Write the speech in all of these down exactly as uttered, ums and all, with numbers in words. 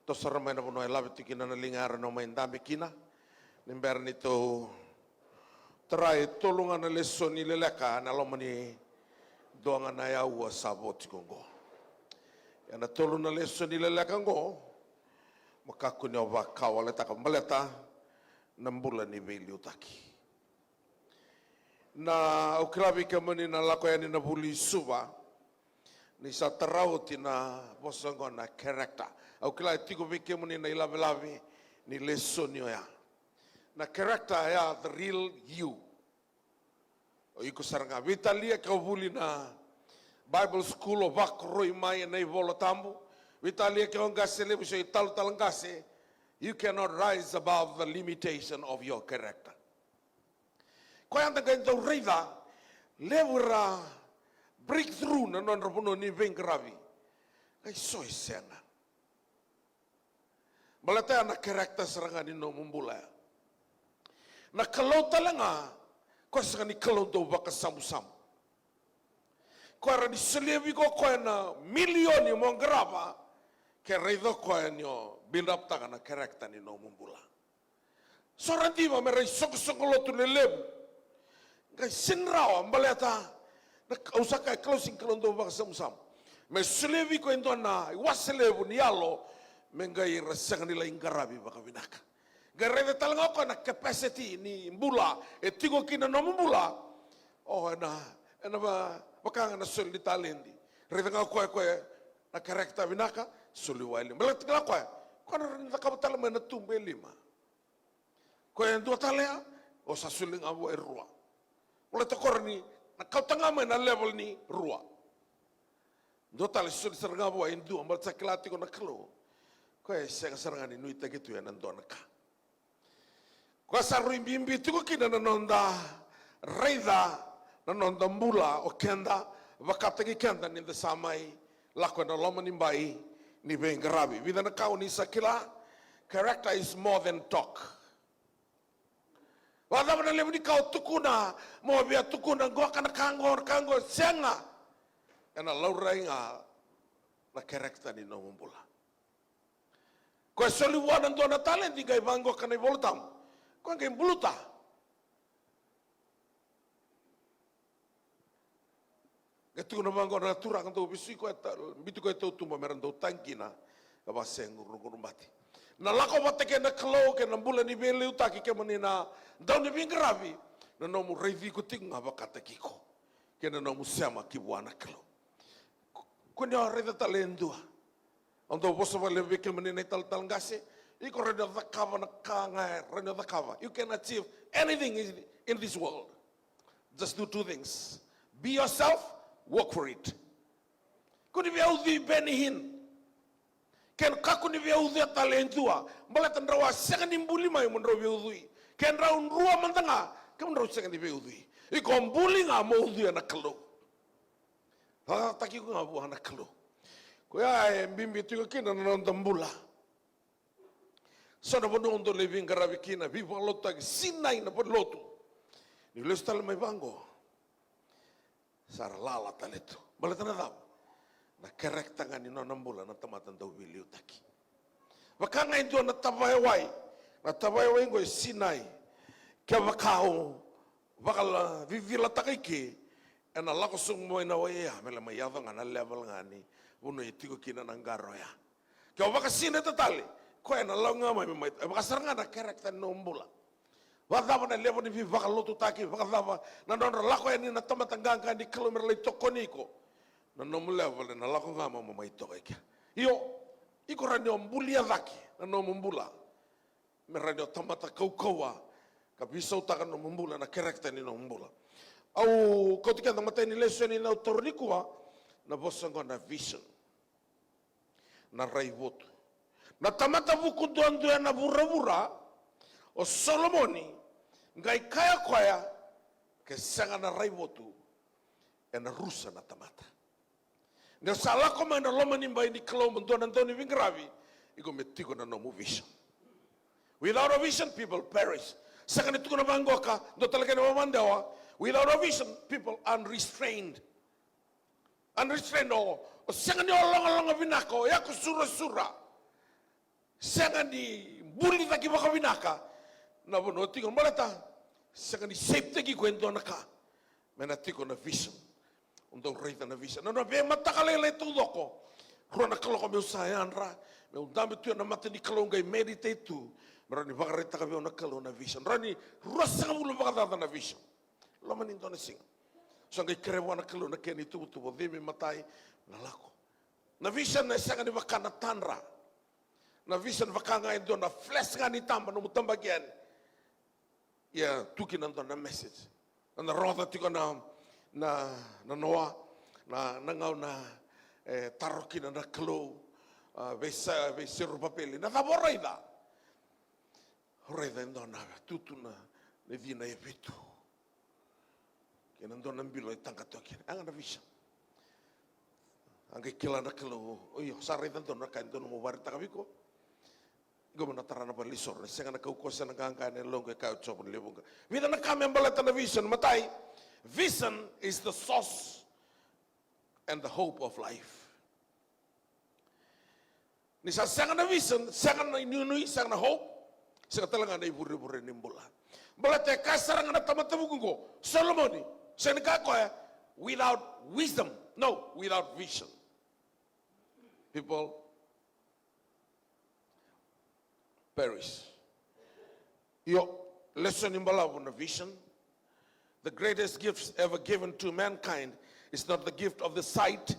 Tou sara mai na vanua e lave tiko kina na liga, era na mai dabe kina. Ni bera ni tou tara e tolu ga na lesoni leleka ena loma ni dua ga na aua sa vo tiko oqo. Ena tolu na lesoni leleka oqo, mo kakua ni o vakawaletaka baleta na bula ni veiliutaki. Na, au kila vei kemuni na lako yani na vuli i Suva, ni sa tara oti na vosa oqo na character. Au kila e tiko vei kemuni na ilavelave ni lesoni oya. Na character ya, the real you. O iko sara ga. Veitalia ke o vuli na Bible school, o vakoroi mai ena iVola Tabu. Veitalia ke o qase levu se o italatala qase. You cannot rise above the limitation of your character. Koya eda qai dau raica, levu era breakthrough na nodra vanua ni veiqaravi. Qai so e sega. Baleta ya na character sara ga ni nomu bula ya. Na Kalou tale ga, koya sega ni Kalou dau vakasamusamu. Koya rawa ni solia vei iko o koya na milioni mo qarava, ke raica o koya ni o build up taka na character ni nomu bula. So ra diva me ra isoqosoqo lotu lelevu. Qai sega ni rawa baleta na, au sa kaya, Kalou sega ni Kalou dau vakasamusamu. Me solia vei iko e dua na iwase levu ni yalo me qai ra sega ni lai qaravi vakavinaka. Qai raica tale ga o koya na capacity ni bula e tiko kina na nomu bula. O ena, ena va, vaka ga na soli ni taledi. Raica ga o koya, koya na character vinaka, soli wai lima. Baleta kila o koya, o koya na rawa ni cakava tale mai na tubu e lima. Koya e dua tale ya, o sa soli ga vua e rua. Baleta o koya ni na kauta ga mai na level ni rua. Dua tale soli sara ga vua e dua, baleta sa kila tiko na Kalou. Koya e sega sara ga ni nuitaki tu ena dua na ka. Koya sa rui bibi tiko kina na noda raica na noda bula o keda, vakataki keda ni da sa mai lako ena loma ni bai ni veiqaravi. Vica na ka o ni sa kila, character is more than talk. Vakacava na levu ni ka o tukuna, mo via tukuna, qoka na ka qo, na ka qo, sega. Ena laurai ga na character ni nomu bula. Koya e soli vua na dua na taledi, qai vaqoka na iVola Tabu. Koya qai buluta. Qai tukuna vaqo na turaga dau veisui koya, biuti koya e tautuba me ra dau tagi kina, ka vakaseguruguru mate. Na lako vata kei na Kalou kei na bula ni veiliutaki, kemuni na dau ni veiqaravi, na nomu raici iko tiko ga vakataki iko kei na nomu sema ki vua na Kalou. Ko, ko ni o raica tale e dua. Au dau vosa vakalevu vei kemuni na italatala qase. Iko rawa ni o cakava na ka ga e rawa ni o cakava. You can achieve anything in, in this world. Just do two things. Be yourself, work for it. Ko ni via ucui Benny Hinn. Ke kakua ni via ucuya tale e dua. Baleta drau a sega ni buli mai mo drau via ucui. Ke drau rua mada ga, ke mo drau sega ni via ucui. Iko buli ga mo ucuya na Kalou. Vakataki iko ga vua na Kalou. Koya e bibi tiko kina na noda bula. So na vanua au dau lai veiqaravi kina, veivakalotutaki, sinai na valenilotu. Niu lesu tale mai vaqo, sa ra lala tale tu. Baleta na cava? Na character ga ni nona bula na tamata dau veiliutaki. Vaka ga e dua na tavayawai. Na tavayawai qo e sinai. Kevaka au vakacicilataka i ke, ena lako sobu mai na wai ya, me la mai yaco ga na level ga ni vanua e tiko kina na qaro ya. Ke o vakasinaita tale, koya ena lako ga mai me mai, e vakasara ga na character ni nomu bula. Vakacava na level ni veivakalotutaki, vakacava na nodra lako yani na tamata qaqa ni Kalou me ra lai tokoni iko. Na nomu level ena lako ga mai me mai toka i kea. Io, iko rawa ni o bulia cake na nomu bula. Me rawa ni o tamata kaukauwa, ka veisautaka nomu bula, na character ni nomu bula. Au kauti keda matai ni lesoni na au taura nikua, na vosa oqo na vision. Na raivotu. Na tamata vuku duadua ena vuravura, o Solomoni, qai kaya koya, ke sega na raivotu, ena rusa na tamata. Ni o sa lako mai na loma ni bai ni Kalou mo dua na dau ni veiqaravi, iko me tiko na nomu vision. Without a vision, people perish. Sega ni tukuna vaqo ka, dua tale kena vakadewa. Without a vision, people unrestrained. Unrestrained, o, o sega ni o logaloga vinaka, o yako surasura. sega ni buli cake vakavinaka na vanua o tiko, baleta sega ni shape-taki iko e dua na ka. Me na tiko na vision. O dau raica na vision. Na nona veimataka lailai taucoko. Rua na kaloko meu sa yadra, meu dabe tu ena mata ni Kalou qai meditate tu. Me rawa ni vakaraitaka vei au na Kalou na vision. Rawa ni ruasagavulu vakacaca na vision. Loma ni dua na siga. Sa qai kerea vua na Kalou na kena ituvatuva, cimi matai, na lako. Na vision e sega ni vaka na tadra. Na vision vaka ga e dua na flash ga ni taba, nomu tabaki yani. Ia tu kina dua na message. Na rogoca tiko na, na, na noa, na, na gauna e taro kina na Kalou, a, vei Sa-, vei Serupapeli. Na cava o raica? O raica e dua na tutu na, na cina e vitu. Kei na dua na bilo e taqa toka kina. A ga na vision. A qai kila na Kalou, o io, sa raica dua na ka e dodonu meu vakaraitaka vei iko. Iko mo na tara na valenisoro, na sega na kaukauwa se na qaqa ena yaloqu, e kaya o Jiova ni lewe vuqa. Vica na ka me baleta na vision. Matai, vision is the source and the hope of life. Ni sa sega na vision, sega na inuinui, sega na hope, sega tale ga na ivurevure ni bula. Baleta e kaya sara ga na tamata vuku qo, Solomoni, sega ni kaya o koya, without wisdom, no, without vision, people perish. Io, lesoni balavu na vision. The greatest gifts ever given to mankind is not the gift of the sight,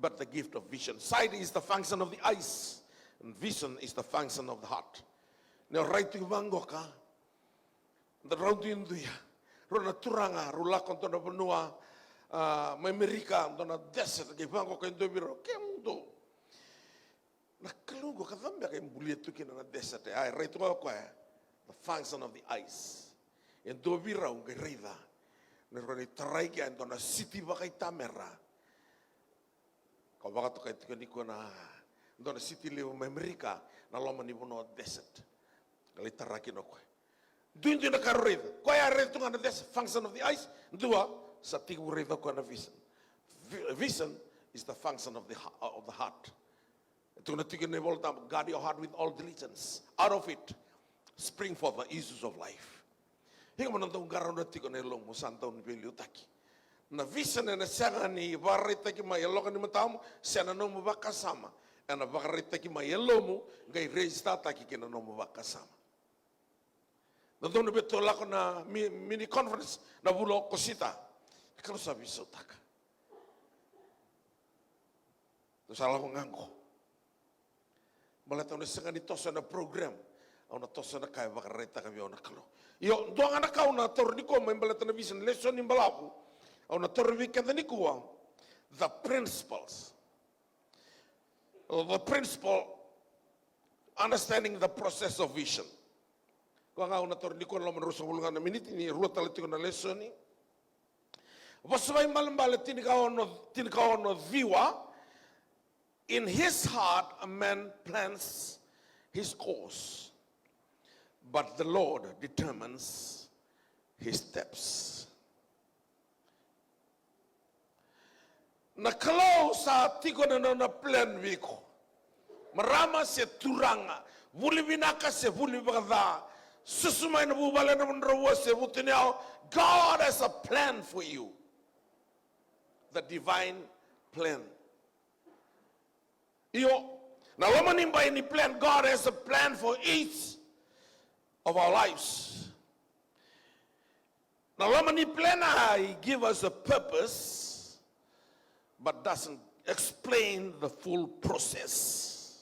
but the gift of vision. Sight is the function of the eyes, and vision is the function of the heart. Ni o rai tiko vaqoka, da rau duiduia. Rau na turaga, rau lako dua na vanua, a, mai Amerika, dua na desert, qai vaqoka e dua vei rau, kemudou. Na Kalou qo ka cava beka e bulia tu kina na desert? A, e rai tu ga o koya, the function of the eyes. E dua vei rau qai raica ni rawa ni tarai kea e dua na siti vakaitamera. Ka vakatokai tiko nikua na dua na siti levu mai Amerika, na loma ni vanua desert. Ka lai tara kina o koya. Duidui na ka rau raica. Koya e raica tu ga na desert, function of the eyes. Dua, sa tekivu raica o koya na vision. Vi-, vision is the function of the ha-, of the heart. E tukuna tiko na iVolatabu, guard your heart with all diligence. Out of it spring forth the issues of life. Iko mo na dau qarauna tiko na yalomu, sa dau ni veiliutaki. Na vision ena sega ni vakaraitaki mai e loka ni matamu se na nomu vakasama. Ena vakaraitaki mai e yalomu, qai register-taki ki na nomu vakasama. Dodonu vei tou lako na mi-, mini conference na vula o Okosita. E Kalou sa veisautaka. Tou sa lako ga qo. Baleta au na sega ni toso ena program. Au na toso ena ka e vakaraitaka vei au na Kalou. Io, dua ga na ka au na taura nikua mai baleta na vision, lesoni balavu. Au na taura vei keda nikua. The principles. The principle, understanding the process of vision. Koya ga au na taura nikua ena loma ni ruasagavulu ga na miniti, ni rua tale tiko na lesoni. Vosa Vakaibalebale tinikaono, tinikaono ciwa. In his heart a man plans his course, but the Lord determines his steps. Na Kalou sa tiko na nona plan vei iko. Marama se turaga, vuli vinaka se vuli vakaca, susu mai na vuvale na Dravua se Vutuniyau, God has a plan for you. The divine plan. Io, na loma ni bai ni plan, God has a plan for each of our lives. Na loma ni plan, he give us a purpose, but doesn't explain the full process.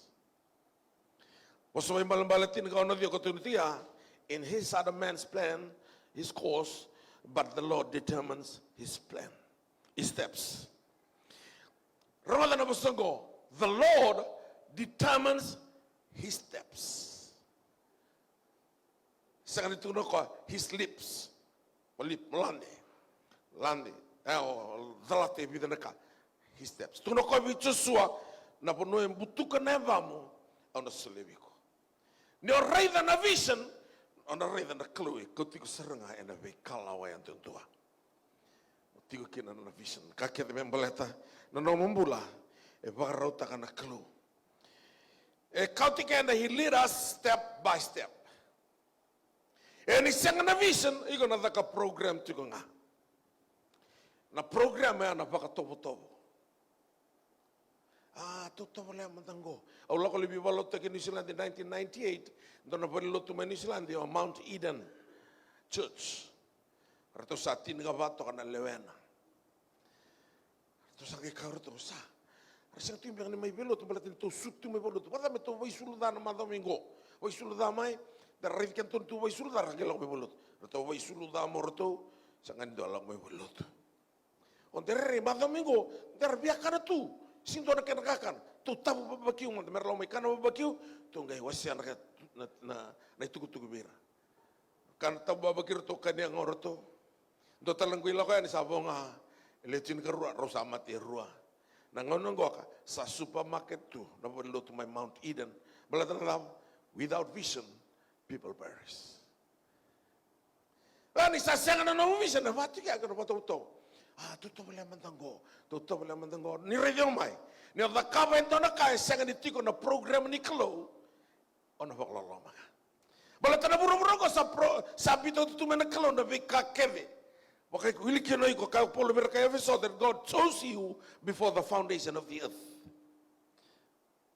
Vosa Vakaibalebale tinikaono ciwa, ko tukuna tiko ya, in his heart a man's plan, his course, but the Lord determines his plan, his steps. Rogoca na vosa qo, the Lord determines his steps. Sega ni tukuna o koya, his lips. O lip, o lade. Lade. E, o calata e vica na ka. His steps. Tukuna o koya vei Josua, na vanua e butuka na yavamu, au na solia vei iko. Ni o raica na vision, o na raica na Kalou e kauti iko sara ga ena veikalawa yadudua. O tiko kina na vision. Ka kece me baleta na nomu bula, e vakarautaka na Kalou. E kauti keda, he lead us step by step. E ni sega na vision, iko na caka program tiko ga. Na program ya na vakatovotovo. A, tou tovolea mada qo. Au lako lai veivalotutaki e New Zealand in nineteen ninety-eight, dua na valenilotu mai New Zealand, o Mount Eden Church. Ratou sa tinikava toka na lewena. Ratou sa qai kaya o ratou, sa, ra sega tu beka ni mai veilotu, baleta ni tou sucu tu mai veilotu. Vata me tou vaisulu ca na macawa mai qo. Vaisulu ca mai, da raici kedatou ni tou vaisulu ca, ra qai lako mai veilotu. Ratou vaisulu ca mai o ratou, sa qai dua lako mai veilotu. O de rairai macawa mai qo, de ra via kana tu. Sega ni dua na kena kakana. Tou tavu babakiu mada, me ra lako mai kana babakiu, tou qai wasea na, na, na, na itukutuku vei ira. Kana tabu vakairatou, kania ga o ratou. Dua tale na qai lako yani sa vo ga e lewe tinikarua, rau sa mate e rua. Na gauna qoka sa supermarket tu na valenilotu mai Mount Eden. Baleta na cava? Without vision, people perish. A, ni sa sega na nomu vision, e vaka tiko ya na vakatovotovo. A, tou tovolea mada qo, tou tovolea mada qo. Ni raici au mai. Ni o cakava e dua na ka e sega ni tiko na program ni Kalou, o na vakaloloma ga. Baleta na vuravura qo sa pro-, sa biuta tu mai na Kalou na veika kece. Vaka iko, wili kina o iko, kaya o Paula vei ira kai Efeso that God chose you before the foundation of the earth.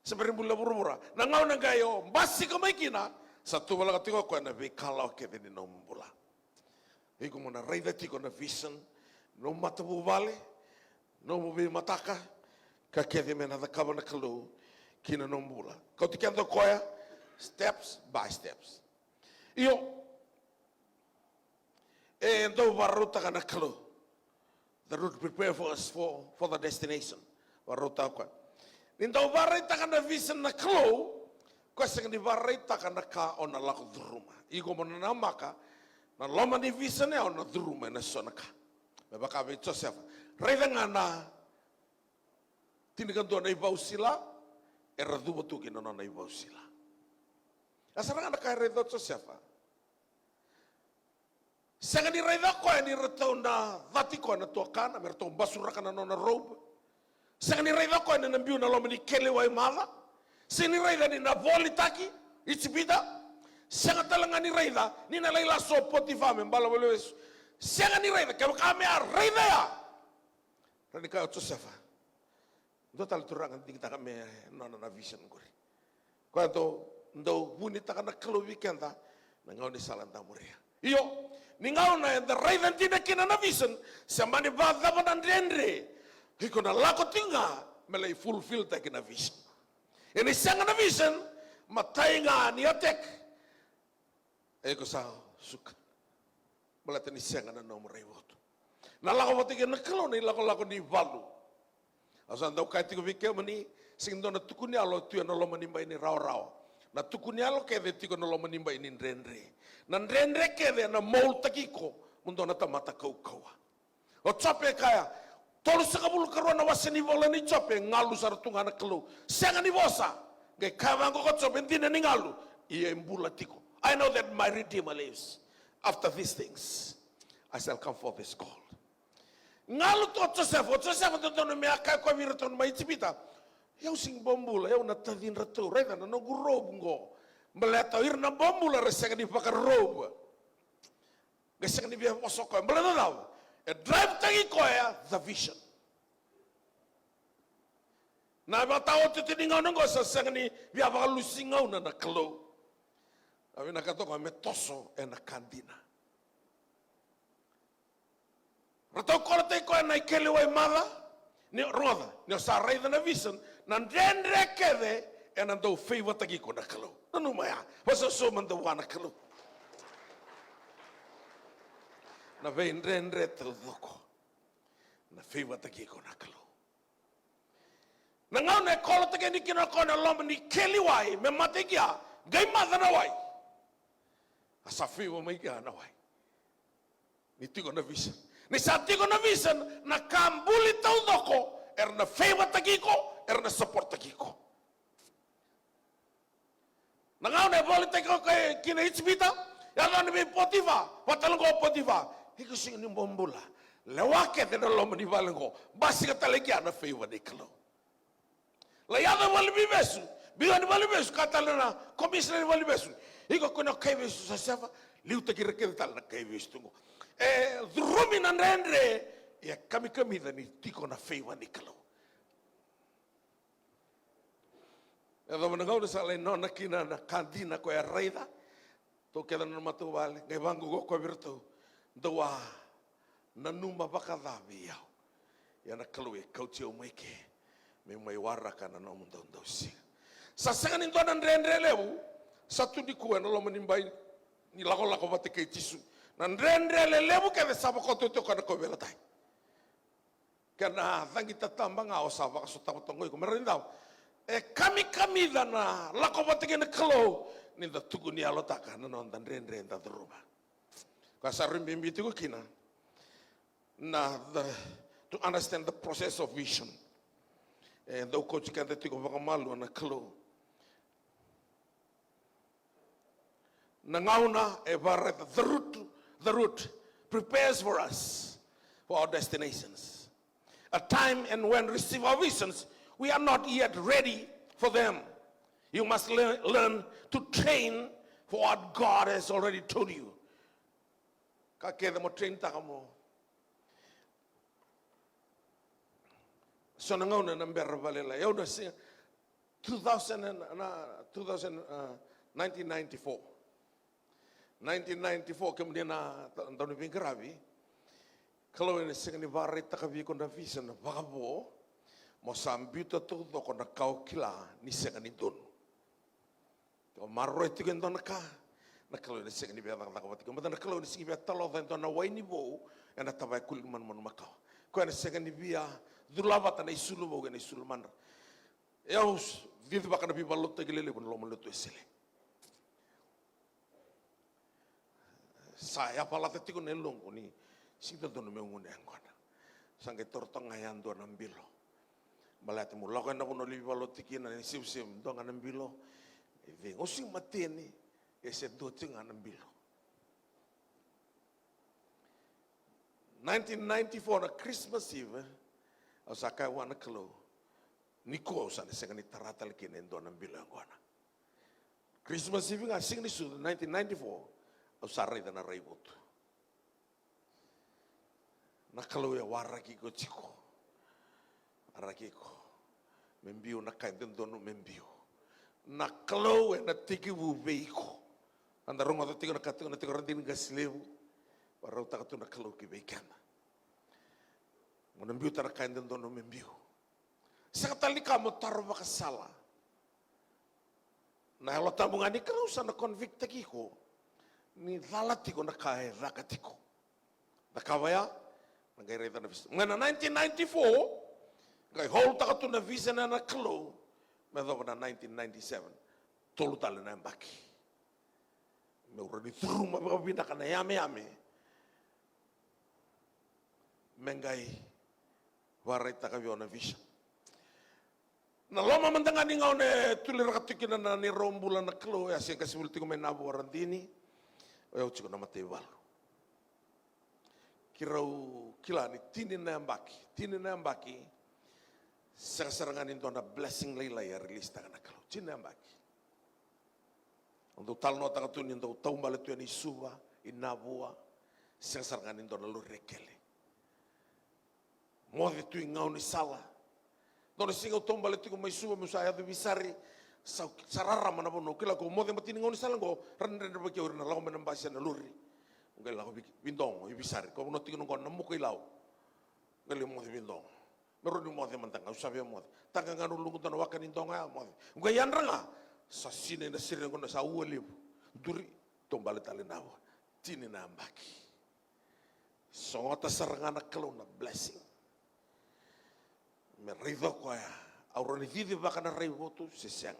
Sa bera ni buli na vuravura. Na gauna qai o basika mai kina, sa tuvalaka tiko o koya na veikalawa kece ni nomu bula. Iko mo na raica tiko na vision, nomu matavuvale, nomu veimataka, ka kece me na cakava na Kalou ki na nomu bula. Kauti keda o koya, steps by steps. Io, e dau vakarautaka na Kalou. The route prepare for us for, for the destination. Vakarautaka o koya. Ni dau vakaraitaka na vision na Kalou, koya sega ni vakaraitaka na ka o na lako curuma. Iko mo na namaka, na loma ni vision ya o na curuma ena so na ka. Me vaka vei Josefa. Raica ga na tinikadua na ivausila, era cuva tu ki na nona ivausila. A sara ga na ka e raica o Josefa. Sega ni raica o koya ni ratou na cati koya na tuakana, me ratou basuraka na nona robe. Sega ni raica o koya ni na biu na loma ni keli wai maca. Sega ni raica ni na volitaki Ijipita. Sega tale ga ni raica ni na lai lasu o Potifa me bala vale lesu. Sega ni raica, kevaka me a raica ya, rawa ni kaya o Josefa, dua tale turaga digitaka me nona na vision qori. Koya dau, dau vunitaka na Kalou vei keda na gaunisala da muria. Io, ni gauna eda raica dina kina na vision, se mani vakacava na dredre, iko na lako tiko ga me lai fulfilltaki na vision. E ni sega na vision, matai ga ni attack, e iko sa suka. Baleta ni sega na nomu raivotu. Na lako vata kei na Kalou na ilakolako ni valu. Au sa dau kaya tiko vei kemuni, sega ni dua na tukuniyalo tu ena loma ni bai ni rawarawa. Na tukuniyalo kece tiko ena loma ni bai ni dredre. Na dredre kece ena moldtaki iko mo dua na tamata kaukauwa. O Jope e kaya, tolusagavulu ka rua na wase ni vola ni Jope, galu sara tu ga na Kalou. Sega ni vosa. Qai kaya vaqo ko Jope, e dina ni galu, ia e bula tiko. I know that my Redeemer lives. After these things, I shall come forth as gold. Galu tu o Josefa, o Josefa dodonu me a kaya koya vei iratou mai Ijipita. Au sega ni bobula, au na tacidratou. Raica na noqu robe qo. Baleta o ira na bobula era sega ni vakarobe. Qai sega ni via vosa o koya. Baleta na cava? E drive-taki koya the vision. Na ivakataotioti ni gauna oqo sa sega ni via vakalusi gauna na Kalou. A vinakata o koya me toso ena ka dina. Ratou kolotaki koya na ikeli wai maca. Ni rogoca, ni o sa raica na vision, na dredre kece ena dau favour-taki iko na Kalou. Nanuma ya, vakasoso mada vua na Kalou. Na veidredre taucoko na favour-taki iko na Kalou. Na gauna e kolotaki yani kina o koya na loma ni keli wai me mate kina, qai maca na wai. A sa favour mai kina na wai. Ni tiko na vision. Ni sa tiko na vision, na ka buli taucoko era na favour-taki iko, era na support-taki iko. Na gauna e volitaki koya kina Ijipita, yaco yani vei Potifa, vaka tale qo o Potifa. Iko sega ni bobula. Lewa kece na loma ni vale qo. Basika tale kina na favour ni Kalou. Lai yaco e valeniveivesu, Biu ni valeniveivesu, kaya tale na komisina ni valeniveivesu, iko ko na kaivesu sa sefa, liutaki ira kece tale na kaivesu tu qo. E curumi na dredre, ia kamikamica ni tiko na favour ni Kalou. E yacova na gauna sa lai nona kina na ka dina ko e raica. Tou kece na matavuvale, qai vaqo ko vei iratou, dou a nanuma vakaca vei au. Ia na Kalou e kauti au mai ke, meu mai waraka na nomudou dausiga. Sa sega ni dua na dredre levu sa tu nikua ena loma ni bai ni lakolako vata kei Jisu. Na dredre lelevu kece sa vakoto tu o koya na kauveilatai. Kena cagi tataba ga o sa vakasotava toka qo iko me rawa ni cava? E kamikamica na lako vata kei na Kalou ni da tukuni yalotaka na noda dredre da curuma. Koya sa rui bibi tiko kina na the, to understand the process of vision. E dau kauti keda tiko vakamalua na Kalou. Na gauna e vakaraitaka, the root, the root prepares for us for our destinations. A time and when receive our visions, we are not yet ready for them. You must learn, learn to train for what God has already told you. Ka kece mo train taka mo. So na gauna na bera valailai. Au na siga two thousand and, na two thousand, uh, nineteen ninety-four. Nineteen ninety-four, kemuni na ta-, dau ni veiqaravi. Kalou ena sega ni vakaraitaka vei iko na vision vakavo, mo sa biuta taucoko na ka o kila ni sega ni donu. Ke o maroroya tiko e dua na ka, na Kalou ena sega ni via cakacaka vata kei, baleta na Kalou ena sega ni via taloca e dua na waini vou ena tavaya kuli ni manumanu makawa. Koya ena sega ni via cula vata na isulu vou kei na isulu madra. E au s-, cicivaka na veivakalotutaki lelevu ena loma ni lotu Wesele. Sa yavalata tiko na yaloqu ni sega ni dodonu meu gunu yaqona. Sa qai toro toka ga yadua na bilo. Baleta meu lako ena vanua levu ni vakalotutaki kina, na isevusevu dua ga na bilo. E vei, au sega ni mateni, e se dua tiko ga na bilo. Nineteen ninety-four na Christmas Eve, au sa kaya vua na Kalou, nikua au sa na sega ni tara tale kina e dua na bilo yaqona. Christmas Eve ga, siga ni sucu, nineteen ninety-four, au sa raica na raivotu. Na Kalou e waraki iko tiko. Waraki iko me biu na ka e dodonu me biu. Na Kalou ena tekivu vei iko. Eda rogoca tiko na ka tiko na tiko radini qase levu. Vakarautaka tu na Kalou ki vei keda. Mo na biuta na ka e dodonu me biu. Sega tale ni ka mo taro vakasala. Na Yalo Tabu ga ni Kalou sa na convict-taki iko ni cala tiko na ka e caka tiko. Na ka vaya, na qai raica na vision. Mai na nineteen ninety-four, qai hold-taka tu na vision na Kalou me yacova na nineteen ninety-seven. Tolu tale na yabaki. Meu rawa ni curuma vakavinaka na yameyame me qai vakaraitaka vei au na vision. Na loma mada ga ni gauna e tuliraka tiko kina na neirau bula na Kalou, e a se qasenivuli tiko mai Navua, radini, o yau tiko na mataivalu. Keirau kila ni tini na yabaki, tini na yabaki, sega sara ga ni dua na blessing lailai a release-taka na Kalou. Tini na yabaki. Au dau talanoataka tu ni dau taubale tu yani i Suva, i Navua, sega sara ga ni dua na lori e kele. Moce tu i gaunisala. Dua na siga au taubale tiko mai Suva, meu sa yaco i Visari, sa, sa rarama na vanua. Au kila ko moce bati ni gaunisala qo, ra dredrevaki au, ira na lako mai na basi, na lori. Au qai lako Vidogo, i Visari. Ko vanua tiko na qo na Muka i Lau. Qai lai moce Vidogo. Me rawa ni moce mada ga, au sa via moce. Taqa ga na uluqu dua na waka ni dogo ya, moce. Au qai yadra ga. Sa sinai na sere qo, na sa ua levu. Duri, taubale tale Navua. Tini na yabaki. Sogota sara ga na Kalou na blessing. Me raica o koya, au rawa ni cicivaka na raivotu se sega.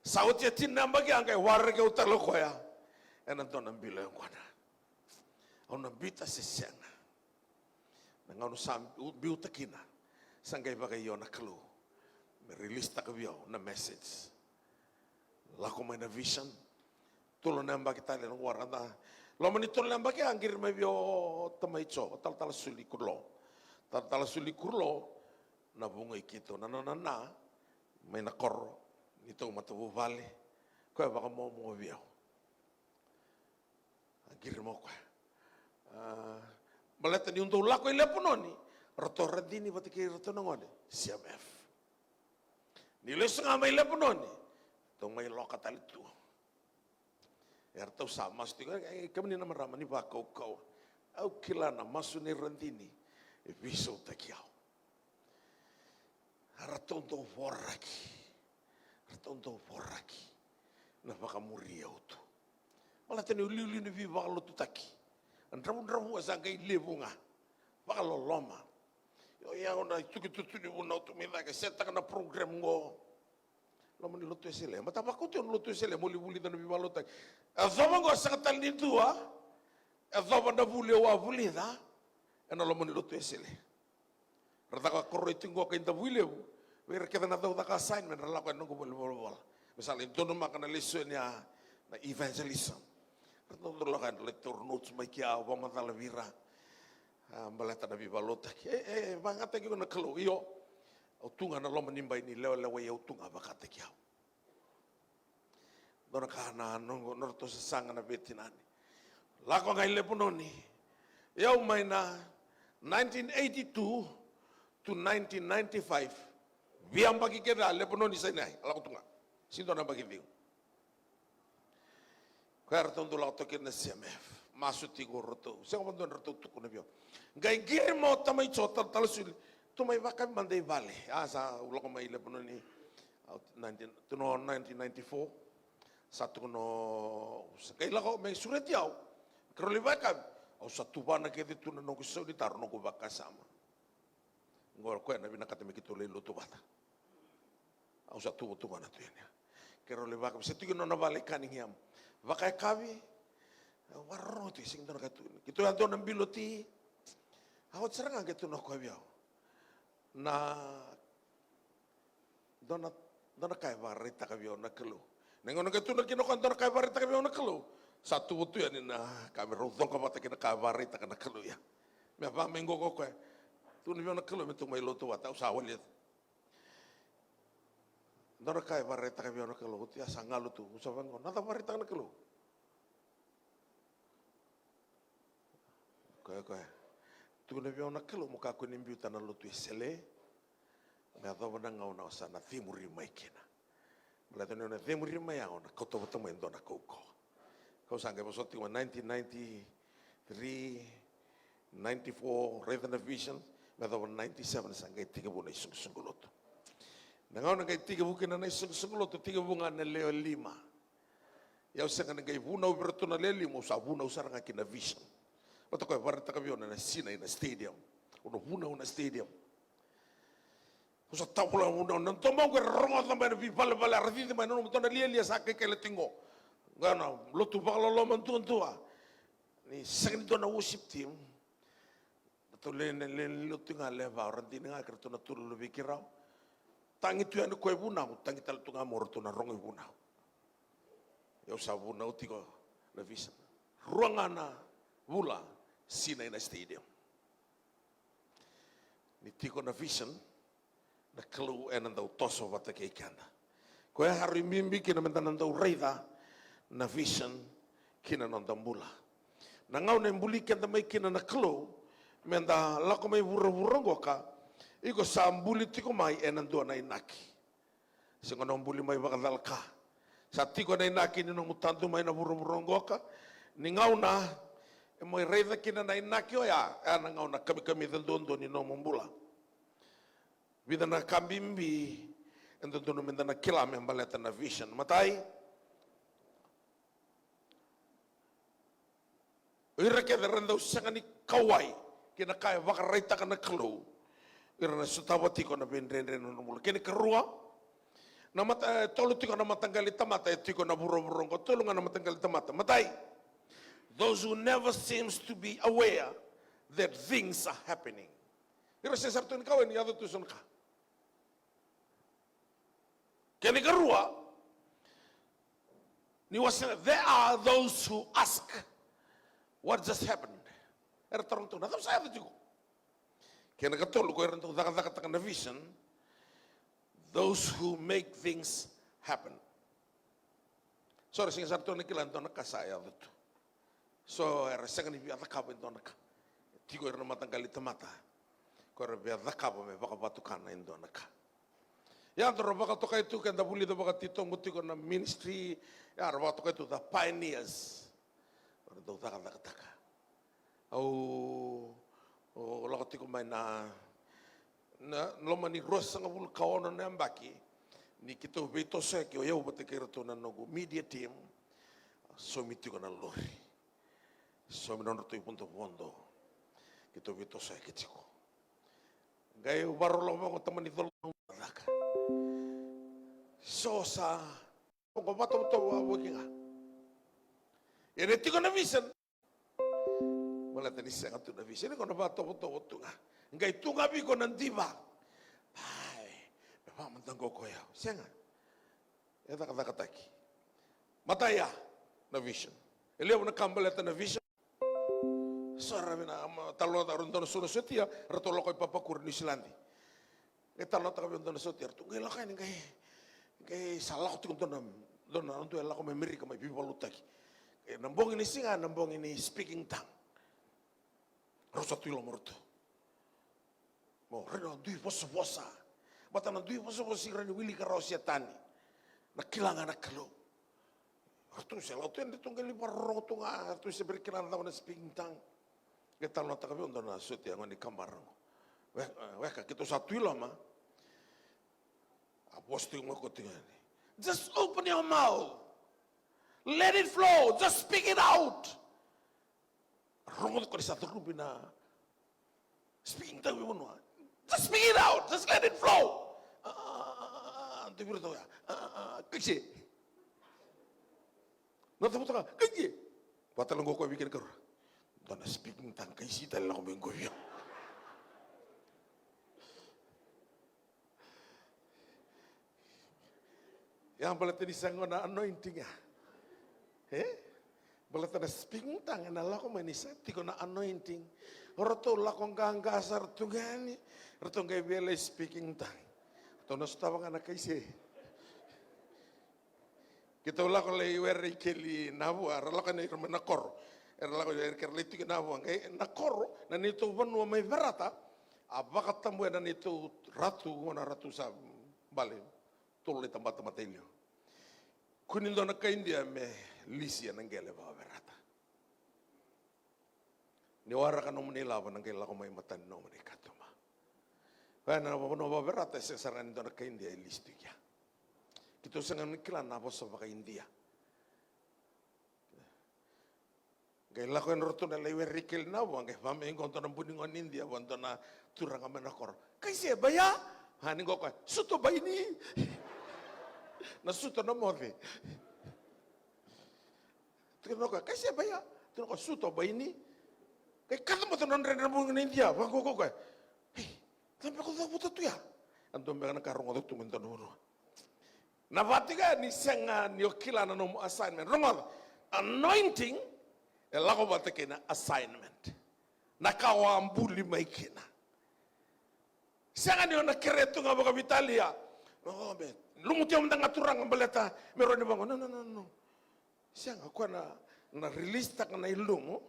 Sa oti e tini na yabaki, a qai waraki au tale o koya ena dua na bilo yaqona. Au na biuta se sega? Na gauna sa biuta kina, sa qai vakaio na Kalou me release-taka vei au na message. Lako mai na vision. Tolu na yabaki tale na warada. Loma ni tolu na yabaki a qiri mai vei au o Tamai Jo, o Talatala Suli Kurulo. Talatala Suli Kurulo, na vuqa i keitou na nona na mai na koro. Ni tou matavuvale, koya e vakamomo vei au. A qiri mai o koya. A, baleta niu dau lako i Lepanoni, ratou radini vata kei iratou na gone C M F. Ni lesu ga mai Lepanoni, tou mai loka tale tu. E ratou sa masu tiko, e, e, kemuni na marama ni vakaukauwa. Au kila na masu ni radini e veisautaki au. A ratou dau voraki. Ratou dau voraki na vakamuri au tu. Baleta niu liuliu ni veivakalotutaki. A dravudravua sa qai levu ga. Vakaloloma. Io, ia, au na tukitutu ni vunau tu mai cake, setaka na program qo. Loma ni lotu Wesele. Mata vakauti au na lotu Wesele, mo li vulica na veivakalotutaki. E cova qo, sega tale ni dua. E cova na vuli au a vulica ena loma ni lotu Wesele. Ra caka koroi tiko qo kai Davuilevu. Vei ira kece na cau caka assignment, ra lako ena noqu valenivolavola. Me sa lai donumaka na lesoni ya na evangelism. Ra dau lako ena lai taura notes mai kea, au vakamacala vei ira. A, baleta na veivakalotutaki. E, e, vakayagataki iko na Kalou, io. Au tu ga na loma ni bai ni lewalewai au tu ga vakataki au. Dua na ka na noqu, nodratou sasaga na veitinani. Lako ga i Lepanoni. Io, mai na nineteen eighty-two to nineteen ninety-five. Veiyabaki kece a Lepanoni Sinai, a lako tu ga. Sega ni dua na yabaki ciwa. Koya ratou dau lako toka kina na C M F. Masu tiko ratou. Sega vakadua ni ratou tukuna vei au. Qai qiri mai o tamai Jo Talatala Suli. Tou mai vakayakavi mada i vale. A, sa u lako mai Lepanoni. Au, nineteen, tukuna o nineteen ninety-four. Sa tukuna o, sa qai lako me sureti au. Keirau lai vakayakavi. Au sa tuvana kece tu na noqu isau ni taro, noqu vakasama. Qo o koya na vinakata me keitou lai lotu vata. Au sa tuvatuvana tu yani. Keirau lai vakayakavi, se tu kina nona vale i Cunningham. Vakayakavi, au vakarorogo tu, sega ni dua na ka e tukuni. Keitou yadua na bilo ti. A oti sara ga qai tukuna o koya vei au. Na, dua na, dua na ka e vakaraitaka vei au na Kalou. Na gauna qai tukuna kina o koya dua na ka e vakaraitaka vei au na Kalou. Sa tuva tu yani na ka me rau coqa vata kei na ka e vakaraitaka na Kalou ya. Me vaka mai qo o koya. Tukuna vei au na Kalou me tou mai lotu vata, au sa walia. Dua na ka e vakaraitaka vei au na Kalou, oti a sa galu tu, au sa vaqo, na cava vakaraitaka na Kalou? Koya, koya. Tukuna vei au na Kalou, mo kakua ni biuta na lotu Wesele, me yacova na gauna o sa na cemuri mai kina. Baleta ni o na cemuri mai, au na kauta vata mai e dua na kaukauwa. Kau sa qai vosota tiko mai nineteen ninety-three, ninety-four, raica na vision, me yacova ninety-seven sa qai tekivu na isoqosoqo lotu. Na gauna qai tekivu kina na isoqosoqo lotu, tekivu ga na lewe lima. Ia au sega ni qai vunau vei iratou na lewe lima, au sa vunau sara ga ki na vision. Vata koya vakaraitaka vei au na Sinai na stadium. Au na vunau na stadium. Au sa tavula vunau, na domobula era rogoca mai na veivalevale, era cici mai na nomu dua na lialia sa kaikaila tiko. Qo na lotu vakaloloma duadua. Ni sega ni dua na worship team. Ratou lewe ni lotu ga lewe va, o radini ga kei ratou na tolu luvei keirau. Tagi tu yani koya e vunau, tagi tale tu ga mai o ratou na rogo i vunau. Au sa vunau tiko na vision. Rua ga na vula, Sinai na stadium. Ni tiko na vision, na Kalou ena dau toso vata kei keda. Koya e rui bibi kina meda na dau raica na vision ki na noda bula. Na gauna e buli keda mai kina na Kalou meda lako mai vuravura qoka, iko sa buli tiko mai ena dua na inaki. Sega ni o buli mai vakacalaka. Sa tiko na inaki ni nomu tadu mai na vuravura qoka. Ni gauna e mai raica kina na inaki oya, e na gauna kamikamica duadua ni nomu bula. Vica na ka bibi e dodonu meda na kila me baleta na vision. Matai, o ira kece era dau sega ni kauwai ki na ka e vakaraitaka na Kalou, ira na sotava tiko na veidredre na nodra bula. Kena ikarua, na mata, e tolu tiko na mataqali tamata e tiko na vuravura oqo, tolu ga na mataqali tamata. Matai, those who never seems to be aware that things are happening. Ira sega sara tu ni kauwai ni yaco tu so na ka. Kena ikarua, ni wasea, there are those who ask, "What just happened?" Era taroga tu, "Na cava sa yaco tiko?" Kena ikatolu, ko ira dau cakacakataka na vision, those who make things happen. So era sega sara tu na kila e dua na ka sa yaco tu. So era sega ni via cakava e dua na ka. Tiko era na mataqali tamata ko era via cakava me vakavatukana e dua na ka. Ia da ra vakatokai tu, ke da vulica vakatitobu tiko na ministry, ia ra vakatokai tu the pioneers. Era dau cakacakataka. Au, au lako tiko mai na, na loma ni ruasagavulu ka ono na yabaki, ni keitou veitosoyaki, o yau vata kei iratou na noqu media team, saumi tiko na lori. Saumi nodratou ivodovodo. Keitou veitosoyaki tiko. Qai vakarau lako vaqo, tamani colo, caka. So sa, qo vatovotovo a vuki ga. Ia ni tiko na vision. Baleta ni sega tu na vision, ni ko na vatovotovo tu ga. Qai tu ga vei iko na diva. Ai, me vaka mada qo ko yau. Sega. E cakacakataki. Matai ya na vision. E levu na ka baleta na vision. So ra vina, ma, talanoataka, ra dua na so na sotia, ratou lako i Papakura, Niusiladi. Qai talanoataka vei au dua na sotia, ratou qai lako yani, qai, qai sa lako tiko dua na, dua na, dua e lako mai Amerika, mai veivakalotutaki. E, na bogi ni siga, na bogi ni speaking tongue. Rau sa tu i loma ratou. Mo raica na dui vosavosa. Baleta na dui vosavosa e sega ni wilika rawa o Setani. Na kila ga na Kalou. Ratou se lako tu, ratou qai lai vakarorogo tu ga, ratou se bera ni kila na cava na speaking tongue. Qai talanoataka vei au dua na sotia, gone kabara qo. We-, weka, keitou sa tu i loma. A vosa tiko mai o koya tiko yani. Just open your mouth. Let it flow. Just speak it out. Rogoca ko ni sa curuvi na speaking tongue veivanua. Just speak it out. Just let it flow. Ah, ah, ah, ah, dou vira toka ya. Ah, ah, ah, kaise. Na tavutoka, kaise. Vata lako qo vei kena karua. Dua na speaking tongue, kaise tale lako mai qo vei au. Ia baleta ni sega na anointing ya. E? Baleta na speaking tongue ena lako mai ni sa tiko na anointing. O ratou lako qaqa sara tu ga yani, ratou qai via lai speaking tongue. Ratou na sotava ga na kaise. Keitou lako lai were i keli Navua, ra lako yani ira mai na koro. Era lako yani, era lai tiko Navua, qai na koro, na neitou vanua mai Verata, a vakatabuya na neitou ratu, na ratu sa bale, tolu na itabatamata e liu. Kua ni dua na kai Idia me lisi ena qele vakaVerata. Ni waraka nomuni ilavo, na qai lako mai matani nomuni katuba. Oya na vanua vakaVerata, e sega sara ga ni dua na kai Idia e lisi tu i kea. Keitou sega ni kila na vosa vakaIdia. Qai lako yani ratou na lai were i keli Navua, qai vaka mai qo dua na buni gone Idia vua dua na turaga mai na koro. Kaise bhaiya? A, ni qo koya, suto bhaini. Na suto na moce. Tukuna o koya, kaise bhaiya? Tukuna o koya, suto bhaini. Qai kacabote na nodra, na buni gone Idia, vaqo o koya. Ei, cava beka o cavuta tu ya? A dua beka na ka rogoca tu mai dua na vanua. Na vati ga ni sega ni o kila na nomu assignment. Rogoca, anointing e lako vata kei na assignment. Na ka o a buli mai kina. Sega ni o na kerea tu ga vakaveitalia. O, me lumuti au mada ga Turaga baleta me rawa ni vaqo. No, no, no, no. Sega, o koya na, na release taka na ilumu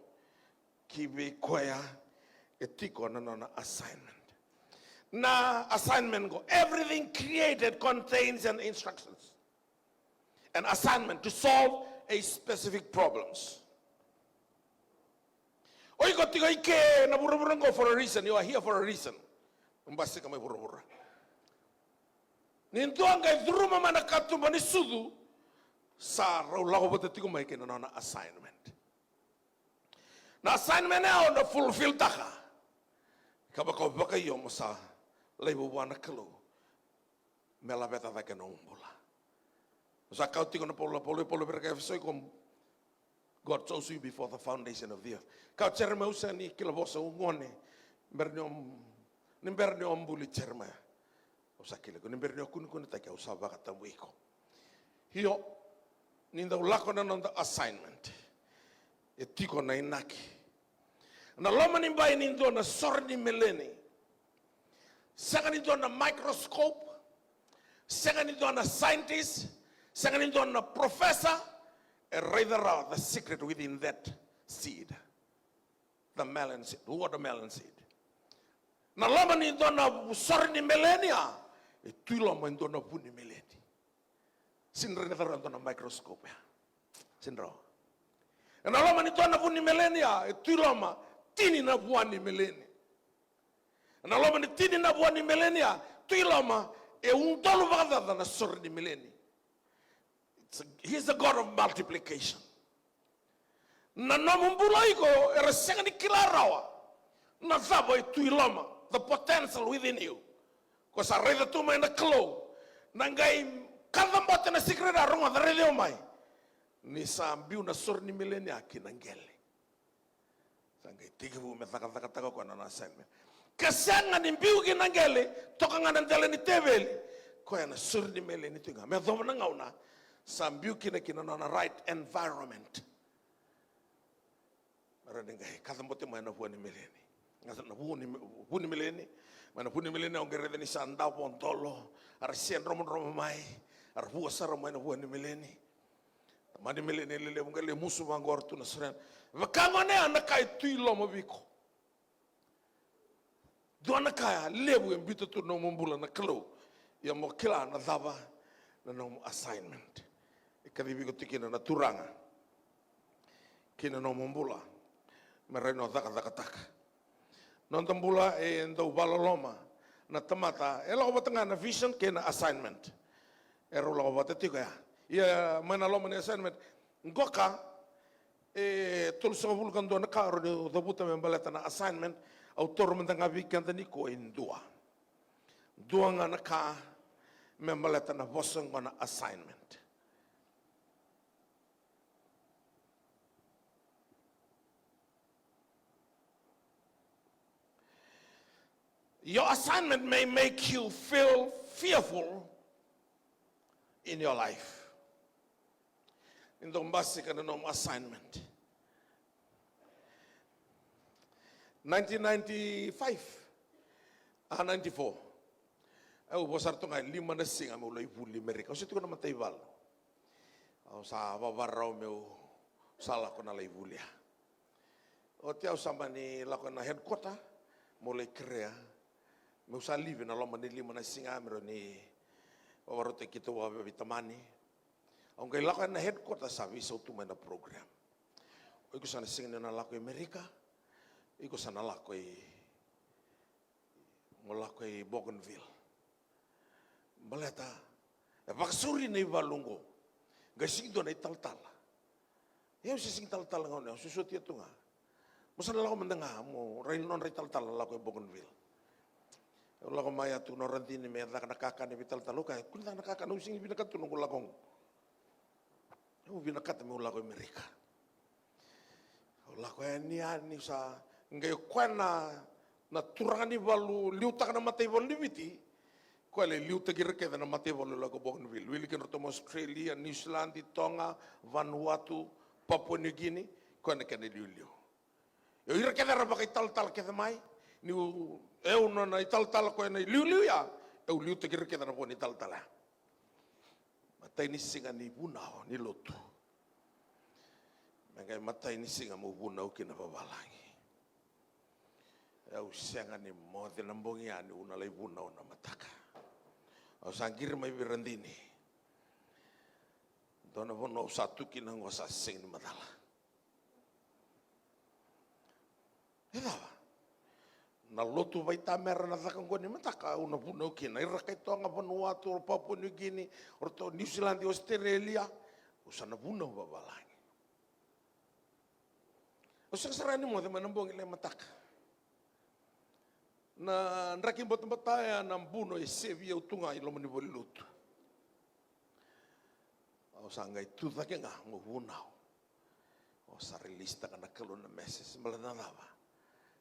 ki vei koya e tiko na nona assignment. Na assignment qo, everything created contains an instructions, an assignment to solve a specific problems. O iko tiko i ke na vuravura qo for a reason, you are here for a reason. Basika mai vuravura. Ni dua qai curuma mai na katuba ni sucu, sa rau lako vata tiko mai kei na nona assignment. Na assignment e o na fulfill taka. Ka vaka o vakaio mo sa laiva vua na Kalou me laveta cake na nomu bula. Sa kaya tiko na Paula, Paula, Paula vei ira na kai Efeso, iko, God chose you before the foundation of the earth. Kaya o Jeremaia, au sega ni kila vosa, au gone. Bera ni o, ni bera ni o buli Jeremaia, au sa kila iko. Ni bera ni o kunekunetaki, au sa vakatabui iko. Io, ni dau lako na noda assignment, e tiko na inaki. Na loma ni bai ni dua na sore ni meleni. Sega ni dua na microscope, sega ni dua na scientist, Sega ni dua na professor e raica rawa the secret within that seed. The melon seed, watermelon seed. Na loma ni dua na sore ni meleni ya, e tu i loma e dua na vu ni meleni. Sega ni raica rawa e dua na microscope ya. Sega ni rawa. Ena loma ni dua na vu ni meleni ya, e tu i loma tini na vua ni meleni. Ena loma ni tini na vua ni meleni ya, tu i loma e udolu vakacaca na sore ni meleni. It's a, he's a God of multiplication. Na nomu bula iko era sega ni kila rawa na cava e tu i loma, the potential within you. Ko sa raica tu mai na Kalou, na qai kacabote na secret, a rogoca, raici au mai. Ni sa biu na sore ni meleni ya ki na qele. Sa qai tekivu me cakacakataka o koya na nona assignment. Ke sega ni biu ki na qele, toka ga na dela ni teveli, koya na sore ni meleni tu ga. Me yacova na gauna sa biu kina ki na nona right environment. Era ni qai kacabote mai na vua ni meleni. Na vu ni, vu ni meleni. Mai na vu ni meleni, au qai raica ni sa davo dolo. Era se dromodromo mai. Era vua sara mai na vua ni meleni. Tamani meleni e lelevu, qai lai musu vaqo, era tu na sore. Vaka gone ya, na ka e tu i loma vei iko. Dua na ka ya levu e biuta tu na nomu bula na Kalou. Ia mo kila na cava na nomu assignment. E kacivi iko tu kina na Turaga ki na nomu bula, me rawa ni o cakacakataka. Noda bula e dau vakaloloma na tamata, e lako vata ga na vision kei na assignment. E rau lako vata tiko ya. Ia mai na loma ni assignment, qoka, e tolusagavulu ka dua na ka au rawa ni cavuta me baleta na assignment. Au taura mada ga vei keda nikua e dua. Dua ga na ka me baleta na vosa oqo na assignment. Your assignment may make you feel fearful in your life. Ni dau basika na nomu assignment. Nineteen ninety-five, a, ninety-four. Au vosa tu ga e lima na siga meu lai vuli Amerika. Au se tiko na mataivalu. Au sa vavarau meu sa lako na lai vuli ya. Oti au sa mani lako na headquarter meu lai kerea meu sa livi na loma ni lima na siga me rawa ni vavarautaki keitou vakaveitamani. Au qai lako ena headquarter, sa veisau tu mai na program. O iko sa na sega ni na lako i Amerika. Iko sa na lako i, mo lako i Bougainville. Baleta e vakasauri na ivalu oqo. Qai sega ni dua na italatala. Ia au se sega ni talatala ga, au se sotia tu ga. Mo sa na lako mada ga, mo rai nodra italatala lako e Bougainville. Au lako mai, a tu nodra dina me caka na kakana vei talatala. Au kaya, kua ni caka na kakana, au sega ni vinakata tu noqu lako oqo. Au vinakata meu lako i Amerika. Au lako yani, yani sa qai o koya na, na turaga ni valu liutaka na mataivalu ni Viti. Koya lai liutaki ira kece na mataivalu e lako Bougainville. Wili kedratou mai Australia, New Zealand, Toga, Vanuatu, Papua New Guinea. Koya na kena iliuliu. Io, ira kece era vakaitalatala kece mai. Niu, eu nona italatala koya na iliuliu ya. Eu liutaki ira kece na vo ni talatala ya. Matai ni siga ni vunau ni lotu. Me qai matai ni siga meu vunau kina vavalagi. Au sega ni moce na bogi ya niu na lai vunau na mataka. Au sa qiri mai vei Radini. Dua na vanua au sa tu kina oqo sa sega ni macala. E cava? Na lotu vaitamera na caka oqo ni mataka, au na vunau kina. Ira kai Toga, Vanuatu, Papua New Guinea, o ratou New Zealand, Australia, au sa na vunau vavalagi. Au sega sara ni moce mai na bogi lai mataka. Na draki batabata ya na buno e sevi au tu ga i loma ni valenilotu. Au sa qai tu cake ga meu vunau. Au sa release taka na Kalou na message. Baleta na cava?